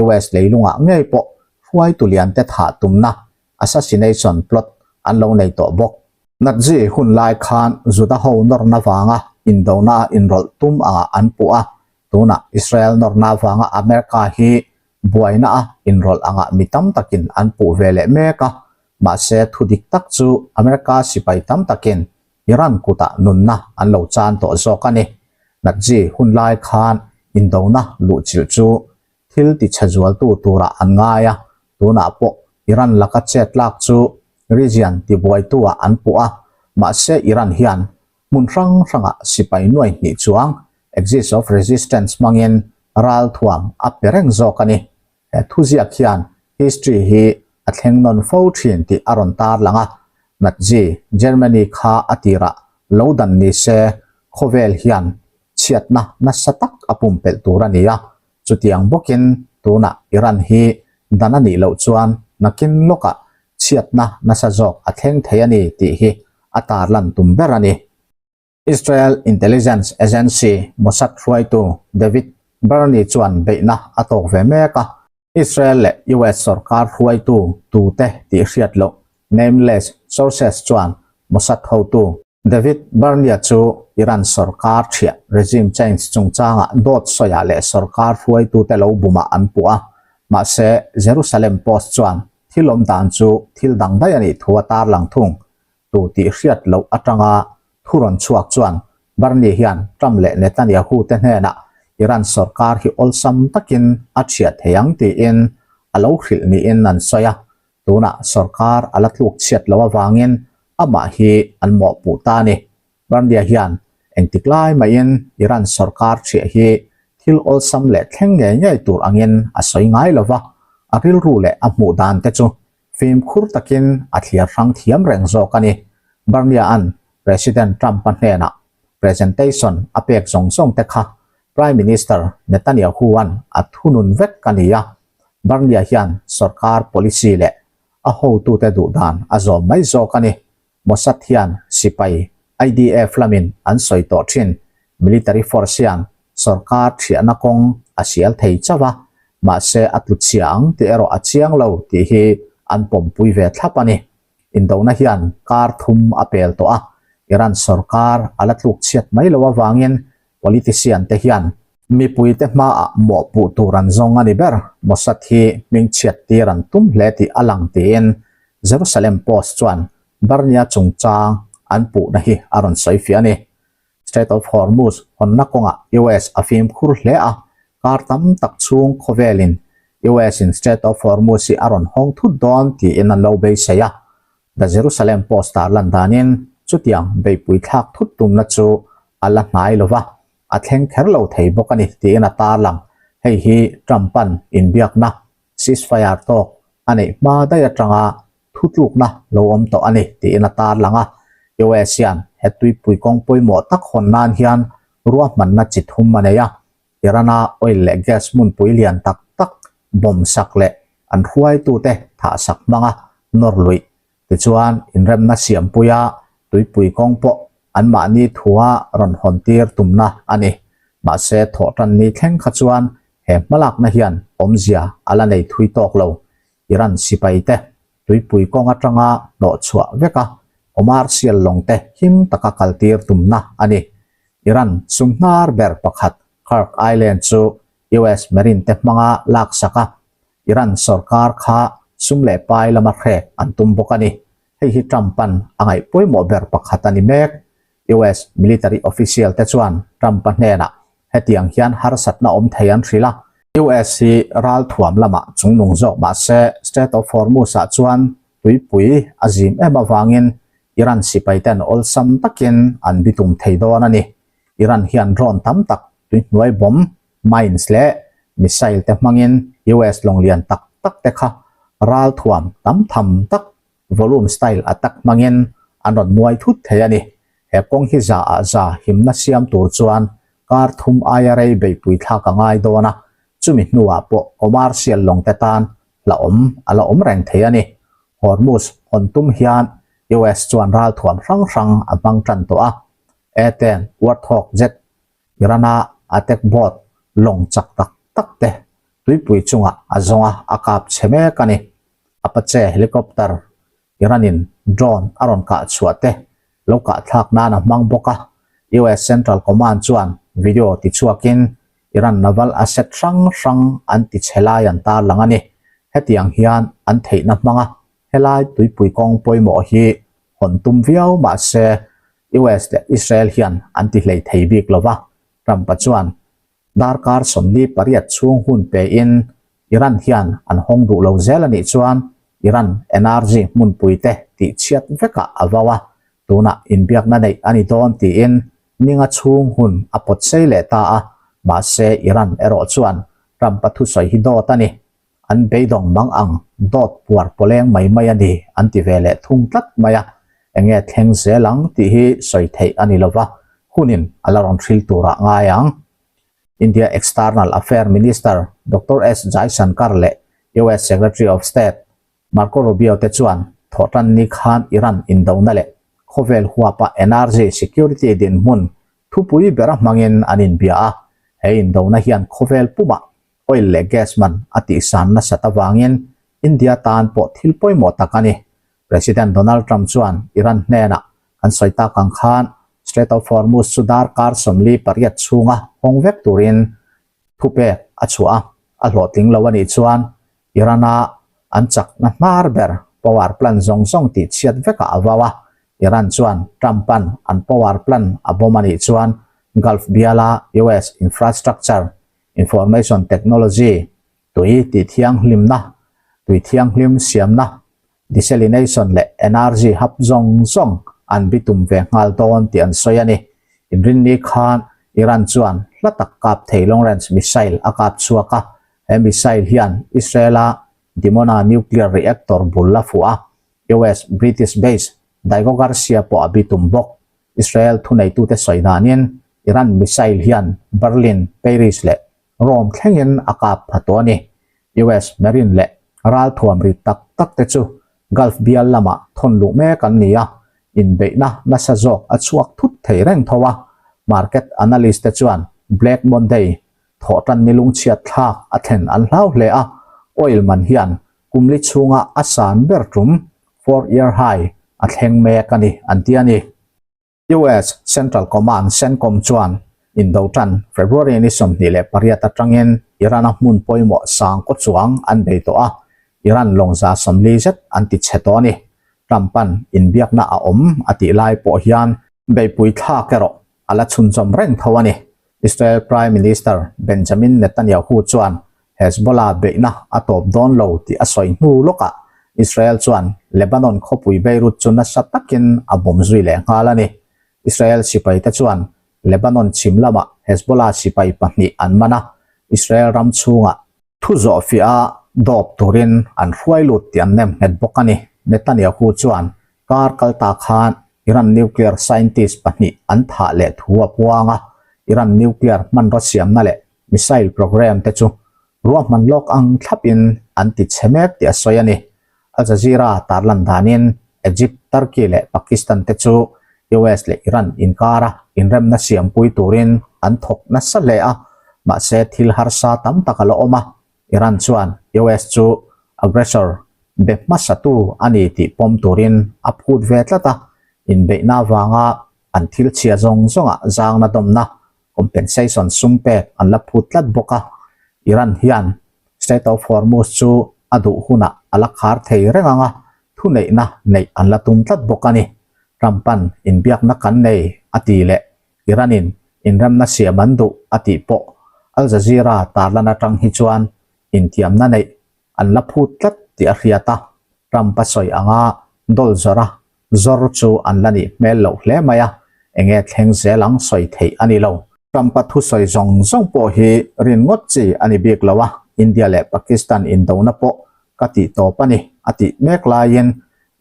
US leilungah ngei pawh hruaitu liante thah tumna assassination plot an lo nei tawh bawk. Nazi hun lai khan Juda ho nawrna vanga indona a inrawlh tum angah an puh a, tunah Israel nawrna vanga America hi buaina a inrawlh angah mi tam takin an puh ve leh mek a, Mahse, thu dik tak chu America sipai tam takin Iran kutah nunna an lo chan tawh zawk a ni. Nazi hun lai khan indona luhchilh chu thil tichhe zualtu turah an ngai a, tunah pawh Iran laka chet lak chu region tibuaituah an puh a, mahse Iran hian hmun hrang hrangah sipai nuai hnih chuang Axis of Resistance hmangin ralthuam a pe reng zawk a ni. He thuziak hian history hi a thleng nawn fo thin tih a rawn tarlang a, Nazi Germany kha a tirah lo dan ni se khawvel hian chhiatna nasa tak a pumpelh tur a ni a, chutiang bawkin tunah Iran hi dan a nih loh chuan nakin lawkah chhiatna nasa zawk a thleng thei a ni tih hi a tarlan tum ber a ni. Israel Intelligence Agency Mossad hruaitu David Barnea chuan beihna a tawk ve mek a, Israel leh US sorkar hruaitu tute tih hriat loh nameless sources chuan Mossad hotu David Barnea chu Iran sorkar thiah regime change chungchangah dawt sawiah leh sorkar hruaitute lo bumah an puh a, mahse Jerusalem Post chuan thil awm dan chu thil dang daih a nih thu a tarlang thung. Tu tih hriat loh atanga thu rawn chhuak chuan Barnea hian Trump leh Netanyahu te hnenah Iran sorkar hi awlsam takin a chhiat thei ang tiin a lo hrilh niin an sawi a, tunah sorkar a la tluk chhiat loh avangin amah hi an mawhpuh ta a ni. Barnea hian engtik lai maiin Iran sorkar ṭhiah hi thil awlsam leh thleng ngei ngei tur angin a sawi ngai lo va, a rilru leh a hmuh dan te chu fimkhur takin a thliar hrang thiam reng zawk a ni. Barnea-a'n President Trump-a hnenah presentation a pek zawng zawng te kha Prime Minister Netanyahu-a'n a thunun vek a ni a, Barnea hian sorkar policy leh a hotute duh dan a zawm mai zawk a ni. Mossad hian sipai IDF lamin an sawi tawh thin. Military force hian sorkar thiahna kawng a sial thei chauh a, mahse a tlu chhia ang tih erawh a chiang lo tih hi an pawmpui ve thlap a ni. Indona hian kar thum a pel tawh a, Iran sorkar a la tluk chhiat mai lo avangin politician te hian mipuite hmaah mawhpuh tur an zawng a ni ber. Mossad hi hmingchhiat tir an tum hle tih a lang tiin Jerusalem Post chuan Barnea chungchang an puhna hi a rawn sawi fiah a ni. Strait of Hormuz hawnna kawngah US a fimkhur hle a, kar tam tak chhung khawvelin US in Strait of Hormuz hi a rawn hawng thut dawn tiin an lo beisei a. The Jerusalem Post tar lan danin chutiang beihpui thlak thut tumna chu a la hnai lo va, a thleng kher lo thei bawk a ni tiin a tarlang. Hei hi Trump-a'n inbiakna ceasefire tawk a neih hma daih atanga thutlukna lo awm tawh a ni tiin a tarlang a. US hian he tuipui kawng pawimawh tak hawn nan hian ruahmanna chi thum a nei a, Iran-a oil leh gas hmunpui lian tak tak bomb sak leh an hruaitute thah sak hmanga nawr luih. Tichuan, inremna siampuia tuipui kawng pawh anmahni thua rawn hawn tir tumna a ni. Mahse, thawhtanni thleng kha chuan he hmalakna hian awmzia a la nei thui tawk lo. Iran sipaite tuipui kawng atanga hnawh chhuah veka commercial lawngte him taka kaltir tumna a ni. Iran sumhnar ber pakhat Kharg Island chu US Marine te hmanga laksak a, Iran sorkar kha sum leh pai lama hrek an tum bawk a ni. Hei hi Trump-a'n a ngaih pawimawh ber pakhat a ni mek. US military official te chuan Trump-a hnenah hetiang hian harsatna awm thei an hrilh a. US hi ralthuam lamah chungnung zawk mah se Strait of Hormuz-ah chuan tuipui a zim em avangin Iran sipai ten awlsam takin an bitum thei dawn a ni. Iran hian drone tam tak tuihnuai bomb, mines leh missile te hmangin US lawng lian tak tak te kha ralthuam tam tham tak volume style attack hmangin an rawn nuai thut thei a ni. He kawng hi za ah za himna siam tur chuan kar thum aia rei beihpui thlak a ngai dawn a, chumi hnuah pawh commercial lawng te tan hlauhawm a la awm reng thei a ni. Hormuz hawn tum hian US chuan ralthuam hrang hrang a hmang tan tawh a, A-10 Warthog jet Iran-a attack boat lawng chak tak tak te tuipui chungah a zawng a, a kap chhe mek a ni. Apache helicopter Iran-in drone a rawn kah chhuah te lo kah thlak nan a hmang bawk a, US Central Command chuan video tichhuakin Iran naval asset hrang hrang an ti chhe lai an tarlang a ni. Hetiang hian an theihna hmanga helai tuipui kawng pawimawh hi hawn tum viau mah se US leh Israel hian an ti hlei thei bik lo va, Trump-a chuan darkar 48 chhung hun pein Iran hian an hawng duh lo zel a nih chuan Iran energy hmunpui te tih chhiat vekah a vau a, tunah inbiakna neih a ni dawn tiin ninga chhung hun a pawt sei leh ta a, mahse Iran erawh chuan Trump-a thusawi hi dawt a ni. An beidawng mang ang dawt puar pawleng mai mai a ni an ti ve leh thung tlat mai a, enge thleng zel ang tih hi sawi theih a ni lova, hunin a la rawn hril turah ngai ang. India External Affair Minister Doctor S Jaishankar leh US Secretary of State Marco Rubio te chuan thawhtanni khan Iran indona leh khawvel huapa energy security dinhmun thupui bera hmangin an inbia a, he indona hian khawvel pumah oil leh gas man a tihsan nasat avangin India tan pawh thil pawimawh tak a ni. President Donald Trump chuan Iran hnenah kan sawi tak ang khan Strait of Hormuz chu darkar 48 chhunga hawng vek turin thupek a chhuah a, a hlawhtling lo a nih chuan Iran-a an chakna hnar ber power plant zawng zawng tihchhiat vekah a vau a, Iran chuan Trump-a'n an power plant a bomb a nih chuan Gulf biala US infrastructure Information Technology, tui tih thianghlimna, tui thianghlim siamna, desalination leh energy hub zawng zawng an bitum ve nghal dawn tih an sawi a ni. Inrinni khan Iran chuan hla tak kap thei long range missile a kap chhuak a, he missile hian Israel-a Dimona nuclear reactor bul a fuh a, US British base Diego Garcia pawh a bitum bawk. Israel thuneitute sawi danin Iran missile hian Berlin, Paris leh Rome thlengin a kap pha tawh a ni. US Marine leh ralthuam ri tak tak te chu Gulf bial lamah thawn luh mek an ni a, inbeihna nasa zawk a chhuak thut thei reng tho a. Market analyst te chuan Black Monday thawhtan ni lungchhiat thlak a thlen an hlau hle a, oil man hian kumli chhunga a san ber tum, four year high, a thleng mek a ni an ti a ni. US Central Command, CENTCOM, chuan indo tan February ni 28 atangin Iran-a hmun pawimawh sang kaw chuang an bei tawh a, Iran lawng 40 zet an ti chhe tawh a ni. Trump-a'n inbiakna a awm a tih lai pawh hian beihpui thlak erawh a la chhunzawm reng tho a ni. Israel Prime Minister Benjamin Netanyahu chuan Hezbollah beihna a tawp dawn lo tih a sawi hnu lawkah Israel chuan Lebanon khawpui Beirut chu nasa takin a bawm zui leh nghal a ni. Israel sipaite chuan Lebanon chhim lamah Hezbollah sipai pahnih an man a, Israel ram chhungah thu zawhfiah a dawp turin an hruai lut tih an nem nghet bawk a ni. Netanyahu chuan kar kal ta khan Iran nuclear scientist pahnih an thah leh thu a puang a, Iran nuclear hmanraw siamna leh missile program te chu ruahman lawk ang thlapin an ti chhe mek tih a sawi a ni. Al Jazeera tarlan danin Egypt, Turkey leh Pakistan te chu US leh Iran inkara inremna siampui turin an thawk nasa hle a, mahse thil harsa tam tak a la awm a, Iran chuan US chu aggressor be hmasatu a ni tih pawm turin a phut ve tlat a, inbeihna avanga an thil chhia zawng zawngah zangna dawmna compensation sum pek an la phut tlat bawk a, Iran hian Strait of Hormuz chu a duh hunah a la khar thei reng ang a, thuneihna neih an la tum tlat bawk a ni. Trump-a'n inbiakna kan nei a ti leh Iran-in inremna siam an duh a tih pawh Al Jazeera tarlan atang hi chuan intiamna neih an la phut tlat tih a hriat a, Trump-a sawi anga dawl zawrh a zawr chu an la nih hmel loh hle mai a, enge thleng zel ang sawi theih a ni lo. Trump-a thusawi zawng zawng pawh hi rin ngawt chi a ni bik lo a, India leh Pakistan indona pawh ka tih tawp a ni a tih mek laiin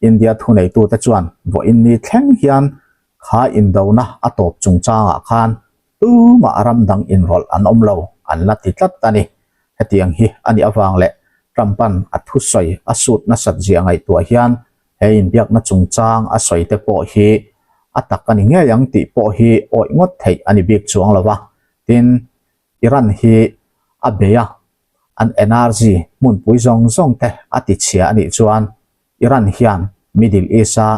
India thuneitute chuan vawiin ni thleng hian kha indona a tawp chungchangah khan tumah ram dang inrawlh an awm lo an la ti tlat a ni. Hetiang hi a nih avang leh Trump-a'n a thusawi a sut nasat zia ngaihtuah hian he inbiakna chungchang a sawi te pawh hi a tak a ni ngei ang tih pawh hi awih ngawt theih a ni bik chuang lo va. Tin, Iran hi a bei a, an energy hmunpui zawng zawng te a ti chhia a nih chuan Iran hian Middle East-a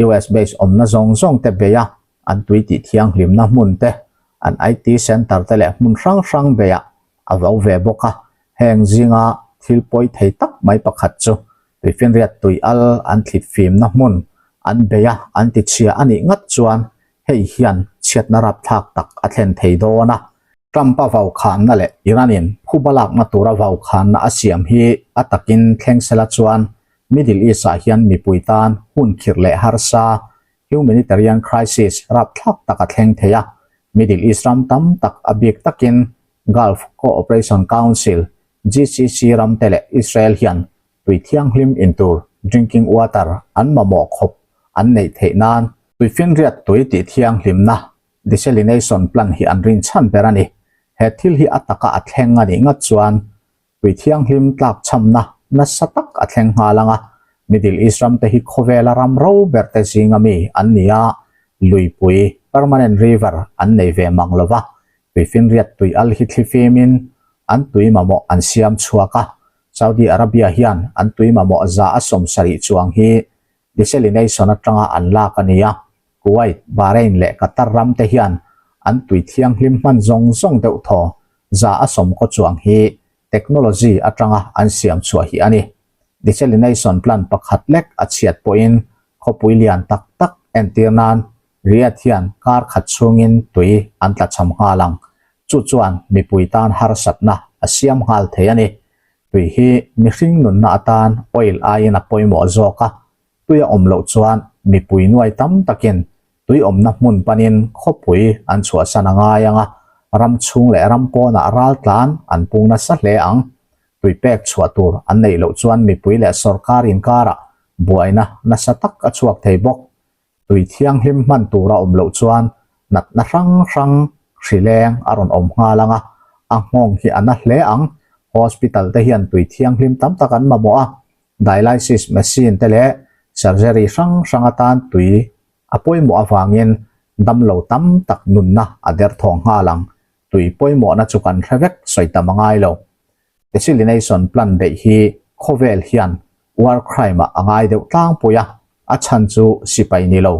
US base awmna zawng zawng te bei a, an tui tih thianghlimna hmun te, an IT center te leh hmun hrang hrang beiah a vo ve bawk a. Heng zinga thil pawi thei tak mai pakhat chu tuifinriat tui al an thlit fimna hmun an bei a, an ti chhia a nih ngat chuan hei hian chhiatna rapthlak tak a thlen thei dawn a. Trump-a vaukhanna leh Iran-in phuba lakna tura vaukhanna a siam hi a takin thleng sela chuan Middle East-ah hian mipui tan hun khirh leh harsa, humanitarian crisis, rapthlak tak a thleng thei a. Middle East ram tam tak a bik takin Gulf Cooperation Council, GCC, ramte leh Israel hian tui thianghlim in tur, drinking water, an mamawh khawp an neih theih nan tuifinriat tui tih thianghlimna Desalination plant hi an rin chhan ber a ni. He thil hi a taka a thleng a nih ngat chuan tui thianghlim tlak chhamna nasa tak a thleng nghal ang a. Middle East ram te hi khawvela ram ro ber te zinga mi an ni a, luipui, permanent river, an nei ve mang lo va. Tuifinriat tui al hi thlifimin an tui mamawh an siam chhuak a. Saudi Arabia hian an tui mamawh 70 chuang hi Desalination atanga an lak a ni a, Kuwait, Bahrain leh Qatar ram te hian an tui thianghlim hman zawng zawng deuh thaw 120 chuang hi technology atanga an siam chhuah hi a ni. Desalination plant pakhat lek a chhiat pawhin khawpui lian tak tak entir nan Riyadh hian kar khat chhungin tui an tlachham nghal ang. Chu chuan mipui tan harsatna a siam nghal thei a ni. Tui hi mihring nunna atan oil aiin a pawimawh zawk a, tui a awm loh chuan mipui nuai tam takin tui awmna hmun panin khawpui an chhuahsan a ngai ang a, ram chhung leh ram pawnah raltlan an pung nasa hle ang. Tui pek chhuah tur an neih loh chuan mipui leh sorkar inkarah buaina nasa tak a chhuak thei bawk. Tui thianghlim hman tur a awm loh chuan natna hrang hrang hri leng a rawn awm nghal ang a, a nghawng hi a na hle ang. Hospital te hian tui thianghlim tam tak an mamawh a, dialysis machine te leh surgery hrang hrang atan tui a pawimawh avangin damlo tam tak nunna a derthawng nghal ang. Tui pawimawhna chu kan hre vek sawi tam a ngai lo. Desalination plant beih hi khawvel hian war crime ah a ngai deuh tlangpui a, a chhan chu sipai ni lo,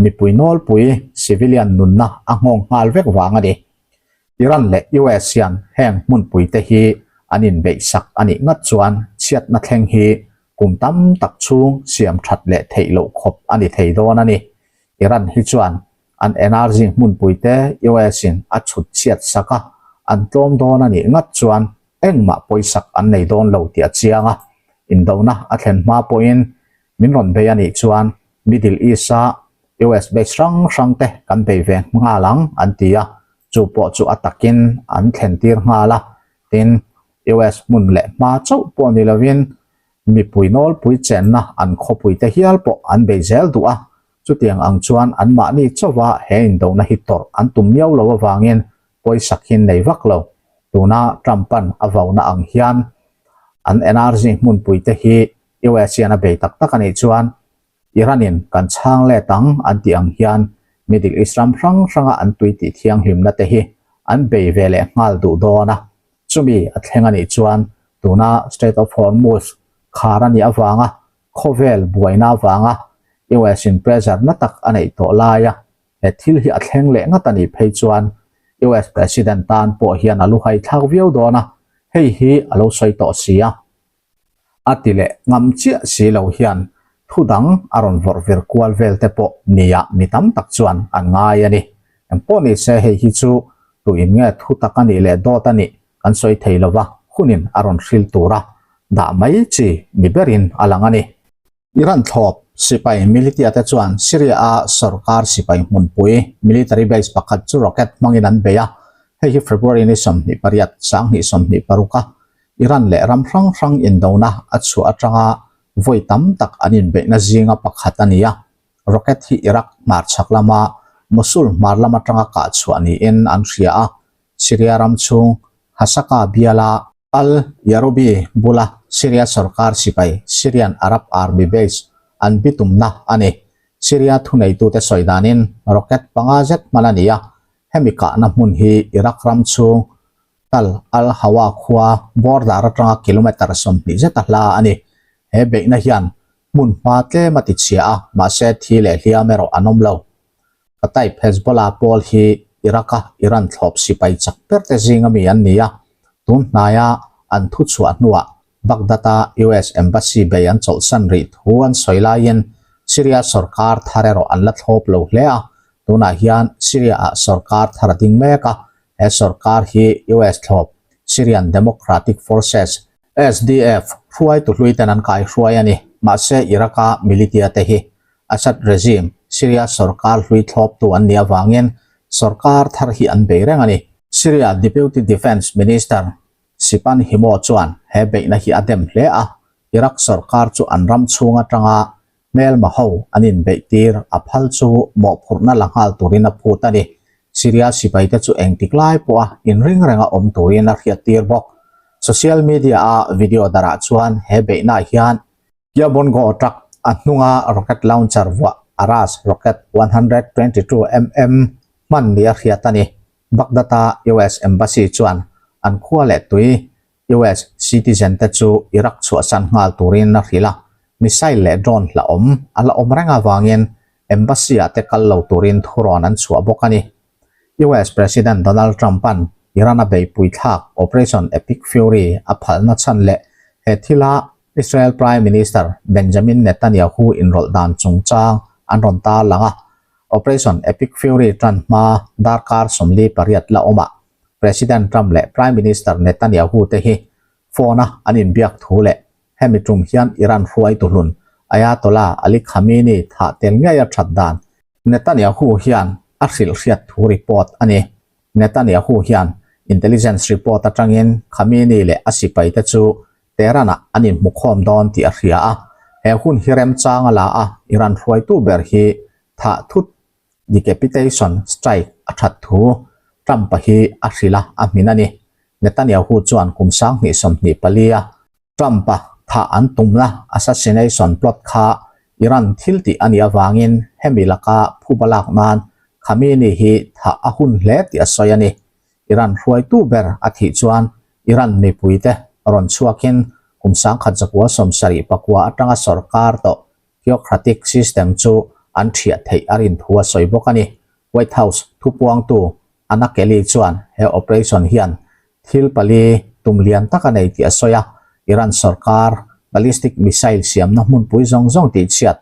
mipui nawlpui civilian nunna a nghawng nghal vek vang a ni. Iran leh US hian heng hmunpui te hi an inbeih sak a nih ngat chuan chhiatna thleng hi kum tam tak chhung siam that leh theih loh khawp a ni thei dawn a ni. Iran hi chuan An energy hmunpui te US in a chhut chhiat sak a, an tlawm dawn a nih ngat chuan engmah pawisak an nei dawn lo tih a chiang a. Indona a thlen hma pawhin min rawn bei a nih chuan Middle East a US base hrang hrang te kan bei ve nghal ang an ti a, chu pawh chu a takin an thlen tir nghal a. Tin, US hmun leh hma chauh pawh ni lovin mipui nawlpui chenna an khawpui te hial pawh an bei zel duh a, Chutiang ang chuan anmahni chauha he indona hi tawrh an tum miau lo avangin pawisak hi nei vak lo. Tuna Trump-a'n a vauna ang hian an energy hmunpuite hi US hian a bei tak tak a nih chuan Iran-in kan chhang let ang an tih ang hian Middle East ram hrang hranga an tui tih thianghlimna te hi an bei ve leh nghal duh dawn a. Chumi a thleng a nih chuan tuna Strait of Hormuz khar a nih avanga Khawvel buaina avanga US in pressure na tak a neih tawh laia he thil hi a thleng leh ngat a nih phei chuan US President tan pawh hian a luhai thlak viau dawn a, hei hi a lo sawi tawh si a. A ti leh ngam chiah si lo hian thu dang a rawn vawrh vir kual vel te pawh nia mi tam tak chuan an ngai a ni. Engpawh ni se hei hi chu tuin nge thu tak a nih leh dawt a nih kan sawi thei lo va, hunin a rawn hril tura dah mai chi ni berin a lang a ni. Iran thlawp sipai militia te chuan Syria-a sorkar sipai hmunpui, military base, pakhat chu rocket hmangin an bei a, hei hi February ni 28, 2026 a Iran leh ram hrang hrang indona a chhuah atanga vawi tam tak an inbeihna zinga pakhat a ni a. Rocket hi Iraq hmarchhak lama Mosul hmar lam atanga kah chhuah niin an hria a, Syria ram chhung Hasaka biala Al Yaroubi bula Syria sorkar sipai Syrian Arab Army base an bitumna a ni. Syria thuneitute sawi danin rocket panga zet hman a ni a, hemi kahna hmun hi Iraq ram chhung Tal Al Hawa khua border atanga kilometre 20 zeta hla a ni. He beihna hian hmun hma tlem a tichhia a, mahse thi leh hliam erawh an awm lo. Kataib Hezbollah pawl hi Iraq-a Iran thlawp sipai chak berte zinga mi an ni a, tun hnaia an thuchhuah hnuah Baghdad-a US Embassy bei an chawlhsan rih thu an sawi laiin Syria sorkar thar erawh an la thlawp lo hle a, tunah hian Syria-ah sorkar thar a ding mek a, he sorkar hi US thlawp Syrian Democratic Forces, SDF, hruaitu hluiten an kaihruai a ni. Mahse Iraq-a militia te hi Assad regime, Syria sorkar hlui thlawptu an nih avangin sorkar thar hi an bei reng a ni. Syria Deputy Defence Minister Sipan Himo chuan he beihna hi a dem hle a, Iraq sorkar chu an ram chhung atanga hmelma ho an inbeih tir a phal chu mawhphurhna la nghal turin a phut a ni. Syria sipaite chu engtik lai pawha inring renga awm turin a hriattir bawk. Social media-a video darah chuan he beihnaah hian Kiabongo truck a hnunga rocket launcher vuah Aras rocket 122 mm hman ni a hriat a ni. Baghdad-a US Embassy chuan an khua leh tui US citizen te chu Iraq chhuahsan nghal turin a hrilh a, missile leh drone hlauhawm a la awm reng avangin Embassy-ah te kal lo turin thurawn an chhuah bawk a ni. US President Donald Trump-a'n Iran-a beihpui thlak Operation Epic Fury a phalna chhan leh he thila Israel Prime Minister Benjamin Netanyahu inrawlh dan chungchang an rawn tarlang a, Operation Epic Fury tan hma darkar 48 la awmah President Trump leh Prime Minister Netanyahu te hi phone-a an inbiak thu leh hemi tum hian Iran hruaitu hlun Ayatollah Ali Khamenei thah tel ngei a that dan Netanyahu hian a hrilh hriat thu report a ni. Netanyahu hian intelligence report atangin Khamenei leh a sipaite chu Tehran-ah an inhmukhawm dawn tih a hria a, he hun hi remchang a la a, Iran hruaitu ber hi thah thut decapitation strike a that thu Trump-a hi a hrilh a, a hmin a ni. Netanyahu chuan kum 2024 a Trump-a thah an tumna assassination plot kha Iran thil tih a nih avangin hemi laka phuba lak nan Khamenei hi thah a hun hle tih a sawi a ni. Iran hruaitu ber a thih chuan Iran mipuite rawn chhuakin kum 1979 atanga sorkar tawh theocratic system chu an thiah theih a rin thu a sawi bawk a ni. White House thupuangtu Anna Kelly chuan he operation hian thil pali tum lian tak a nei tih a sawi a, Iran sorkar ballistic missile siamna hmunpui zawng zawng tihchhiat,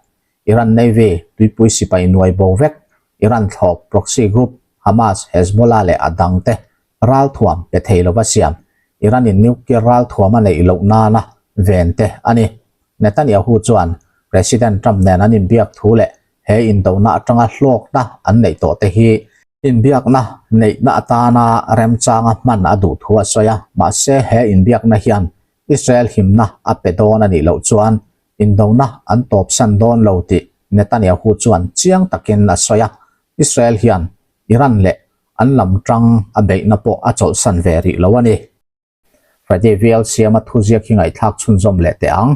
Iran Navy tuipui sipai nuai bo vek, Iran thlawp proxy group Hamas, Hezbollah leh a dangte ralthuam pe thei lova siam, Iran-in nuclear ralthuam a neih loh nana ven te a ni. Netanyahu chuan President Trump nen an inbiak thu leh he indona atanga hlawkna an neih tawh te hi inbiakna neihna atana remchanga hman a duh thu a sawi a, mahse he inbiakna hian Israel himna a pe dawn a nih loh chuan indona an tawpsan dawn lo tih Netanyahu chuan chiang takin a sawi a, Israel hian Iran leh an lam tang a beihna pawh a chawlhsan ve rih lo a ni. Friday VL siama thuziak hi ngaihthlak chhunzawm leh teh ang.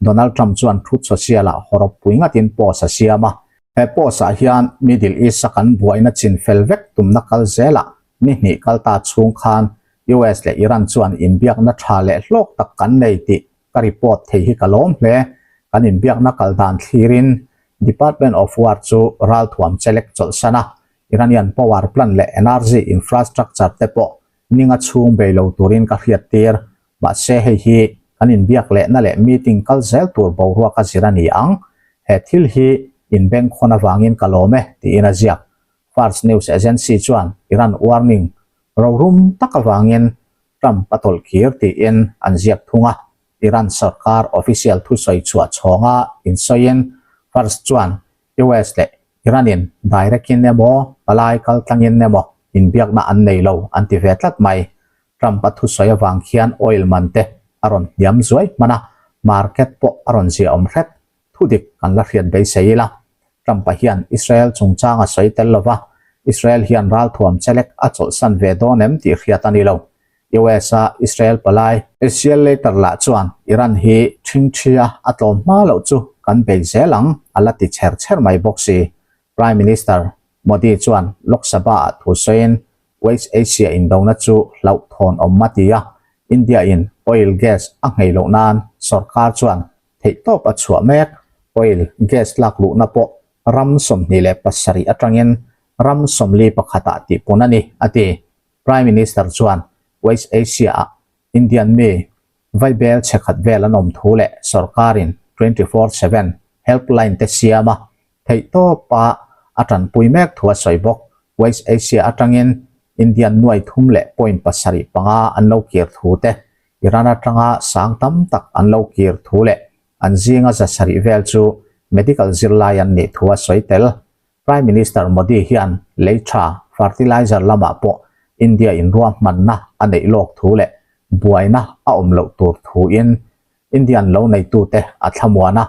Donald Trump chuan Truth Social-ah hawrawp pui ngatin post a siam a. He post-ah hian Middle East-a kan buaina chin fel vek tumna kal zelah ni hnih kal ta chhung khan US leh Iran chuan inbiakna tha leh hlawk tak kan nei tih ka report thei hi ka lawm hle. Kan inbiakna kal dan thlirin Department of War chu ralthuam chelek chawlhsan a, Iranian power plant leh energy infrastructure te pawh Ninga chhung bei lo turin ka hriat tir. Mahse hei hi kan inbiak lehna leh meeting kal zel tur boruak a zir a ni ang. He thil hi inbengkhawn avangin ka lawm e, tiin a ziak. Fars News Agency chuan Iran warning rorum tak avangin Trump a tawlh kir tiin an ziak thung a. Iran sorkar official thusawi chhuah chhawnga insawiin Fars chuan US leh Iran-in direct-in emaw, palai kaltlangin emaw inbiakna an nei lo an ti ve tlat mai. Trump-a thusawi avang khian oil man te a rawn hniam zuai hman a, market pawh a rawn ziaawm hret. Thudik kan la hriat beisei ila. Trump-a hian Israel chungchang a sawi tel lova, Israel hian ralthuam chelek a chawlhsan ve dawn em tih hriat a ni lo. US-a Israel palai Israel later lah chuan Iran hi ṭhingṭhia a tlawm hma loh chu kan bei zel ang a la ti chher chher mai bawk si. Prime Minister Modi chuan Lok Sabha-ah thu sawiin West Asia indona chu hlauhthawn awm a ti a, India-in oil gas a nghei loh nan sorkar chuan theihtawp a chhuah mek. Oil gas lak luhna pawh ram 27 atangin ram 41 ah tihpun a ni, a ti. Prime Minister chuan West Asia-ah Indian mi vaibel chhe khat vel an awm thu leh sorkarin 24/7 helpline te siama theihtawpa a tanpui mek thu a sawi bawk. West Asia atangin Indian nuai thum leh point pasarih panga an lo kir thu te, Iran atanga sang tam tak an lo kir thu leh an zinga za sarih vel chu medical zirlai an nih thu a sawi tel. Prime Minister Modi hian lei tha, fertilizer, lamah pawh India in ruahmanna a neih lawk thu leh buaina a awm loh tur thuin Indian lo neitute a thlamuan a,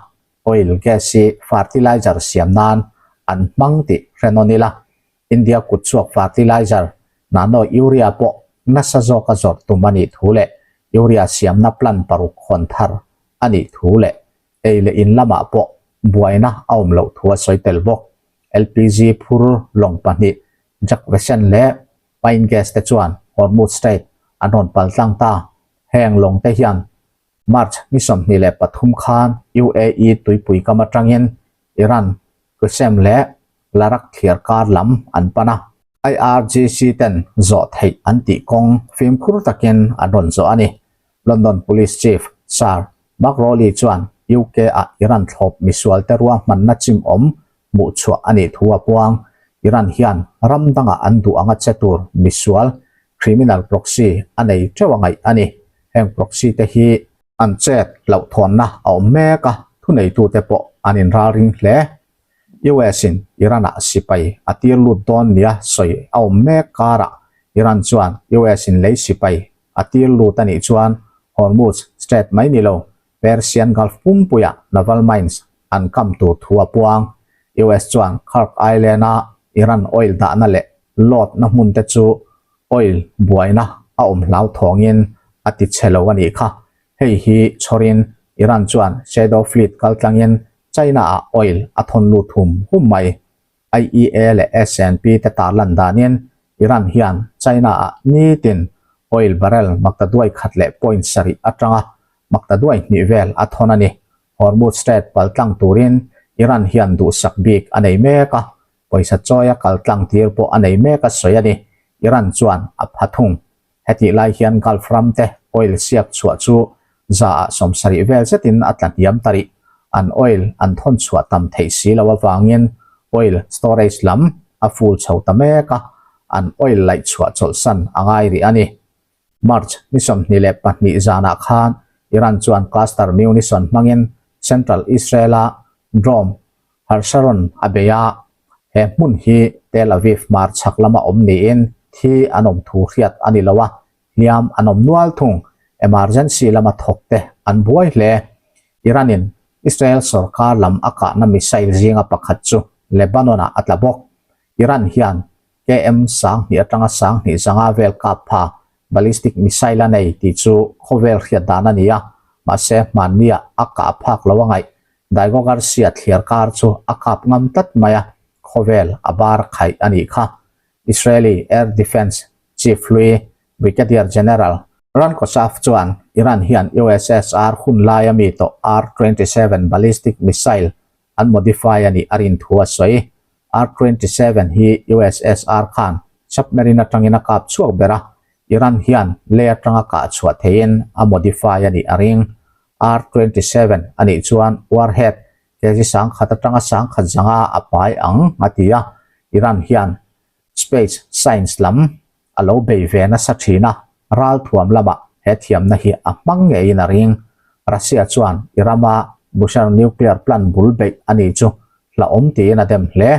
oil, gas hi fertilizer siam nan an hmang tih hre nawn ila, India kutchhuak fertilizer, nano urea pawh nasa zawka zawrh tum a nih thu leh urea siamna plant paruk hawn thar a nih thu leh ei leh in lamah pawh buaina a awm loh thu a sawi tel bawk. LPG phur lawng pahnih Jack Vesen leh Pine Gas te chuan Hormuz Strait an rawn pal tlang ta. Heng lawng te hian March ni 23 khan UAE tuipui kam atangin Iran, Qesem leh Larak thliar kar lam an pan a. IRGC ten zawh theih an tih kawng fimkhur takin an rawn zawh a ni. London Police Chief Sir Mark Rowley chuan UK-ah Iran thlawp misualte ruahmanna chimawm hmuh chhuah a nih thu a puang. Iran hian ram dangah an duh anga che tur misual, criminal proxy, a nei teuh a ngaih a ni. Heng proxy te hi an chet hlauhthawnna a awm mek a. Thuneitute pawh an inralring hle. US-in Iran-ah sipai a tir lut dawn nia sawi a awm mek karah Iran chuan US-in lei sipai a tir lut a nih chuan Hormuz Strait mai ni lo, Persian Gulf pumpuiah naval mines an kam tur thu a puang. US chuan Kharg Island-a Iran oil dahna leh load na hmun te chu oil buaina a awm hlauthawngin a ti chhe lo a nih kha. Hei hi chhawrin Iran chuan Shadow Fleet kaltlangin China-ah oil a thawn lut hum hum mai. IEA leh S&P te tarlan danin Iran hian China-ah nitin oil barrel maktaduai khat leh point sarih atanga maktaduai hnih vel a thawn a ni. Hormuz Strait paltlang turin Iran hian duhsak bik a nei mek a, pawisa chawia kaltlang tir pawh a nei mek a sawi a ni. Iran chuan a pha thung. Hetih lai hian Gulf ram te oil siak chhuah chu zaah 70 vel zetin a tla hniam ta rih. An oil an thawn chhuah tam theih si lo avangin oil storage lam a full chho ta mek a, an oil laih chhuah chawlhsan a ngai rih a ni. March ni 22 zanah khan Iran chuan cluster munition hmangin Central Israel-a Drome Harsharon a bei a, he hmun hi Tel Aviv hmar chhak lama awm niin thi an awm thu hriat a ni lo a, hliam an awm nual thung. Emergency lama thawk te an buai hle. Iran-in Israel sorkar lam a kahna missile zinga pakhat chu Lebanon-ah a tla bawk. Iran hian KM 2000 atanga 2500 vel kap pha ballistic missile a nei tih chu khawvel hriat dan a ni a, mahse hmanniah a kah phak lo a ngaih. Diego Garcia thliar kar chu a kap ngam tlat mai a, khawvel a bar khaih a nih kha. Israeli Air Defence Chief hlui Brigadier General Ran Kosaf chuan Iran hian USSR hun laia mi tawh R 27 ballistic missile an modify a nih a rin thu a sawi. R 27 hi USSR khan submarine atangin a kap chhuak ber a, Iran hian lei atanga kah chhuah theihin a modify a nih a ring. R 27 a nih chuan warhead kg 1000 atanga 1000 zanga a pai ang a ti a, Iran hian space science lam a lo bei ve nasa thin a, ralthuam lamah he thiamna hi a hmang ngeiin a ring. Russia chuan i rama Bushehr nuclear plant bul beih a ni chu hlauhawm tiin a dem hle.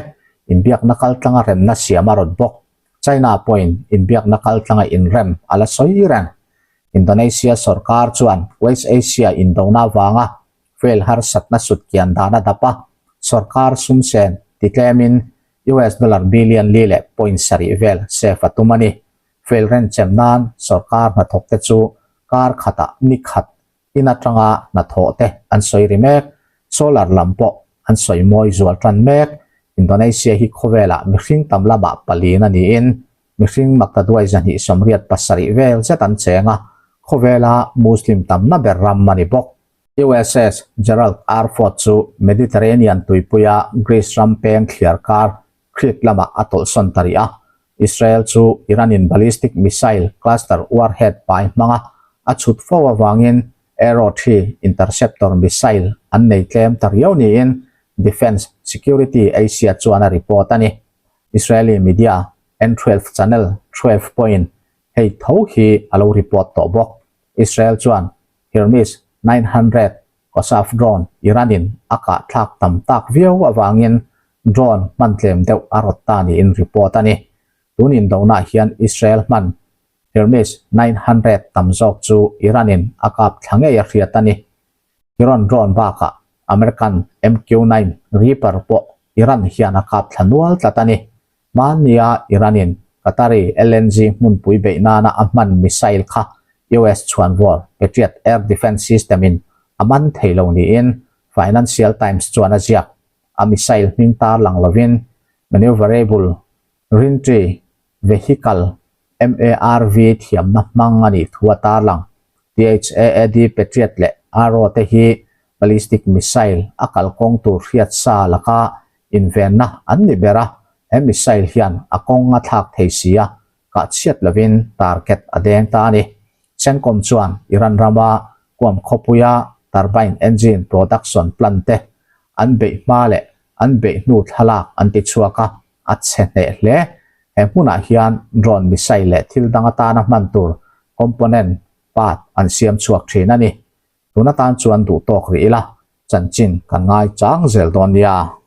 Inbiakna kaltlanga remna siam a rawt bawk. China pawhin inbiakna kaltlanga inrem a la sawi reng. Indonesia sorkar chuan West Asia indona avanga fuel harsatna sutkian dan a dap a, sorkar sumsen titlemin US dollar billion li leh point sarih vel save a tum a ni. Fuel renchem nan sorkar hnathawk te chu kar khatah ni khat in atanga hnathawh te an sawi ri mek. Solar lam pawh an sawi mawi zual tan mek. Indonesia hi khawvelah mihring tam lamah palin a niin mihring maktaduai 287 vel zet an cheng a, khawvela Muslim tamna ber ram a ni bawk. USS Gerald R. Ford chu Mediterranean tuipuia Greece ram peng thliar kar Crete lamah a tawlhsawn ta rih a. Israel chu Iran-in ballistic missile cluster warhead pai hmanga a chhut fo avangin Arrow 3 interceptor missile an nei tlem ta riau niin Defence Security Asia chuan a report a ni. Israeli media N12 channel 12 pawhin hei tho hi a lo report tawh bawk. Israel chuan Hermes 900 Qasaf drone Iran-in a kah thlak tam tak viau avangin drone hman tlem deuh a rawt ta niin report a ni. Tun indonah hian Israel hman Hermes 900 tam zawk chu Iran-in a kap thla ngei a hriat a ni. Iran drone bakah American MQ-9 Reaper pawh Iran hian a kap thla nual tlat a ni. Hmannia Iran-in Qatari LNG hmunpui beih nana a hman missile kha US chhuanvawr Patriot air defence system-in a man thei lo niin Financial Times chuan a ziak. A missile hming tar lang lovin Maneuverable Reentry Vehicle, MARV, thiamna hmang a nih thu a tar lang. THAAD Patriot leh Arrow te hi ballistic missile a kalkawng tur hriat sa laka invenna an ni ber a, he missile hian a kawng a thlak thei si a, kah chhiat lovin target a deng ta a ni. CENTCOM chuan Iran rama Qom khawpuia turbine engine production plant te an beih hma leh an beih hnu thlalak an ti chhuak a, a chhe hneh hle. He hmunah hian drone missile leh thil dang atana hman tur component, part, an siam chhuak thin a ni. Tun atan chuan duh tawk rih ila. Chanchin kan ngai chang zel dawn nia.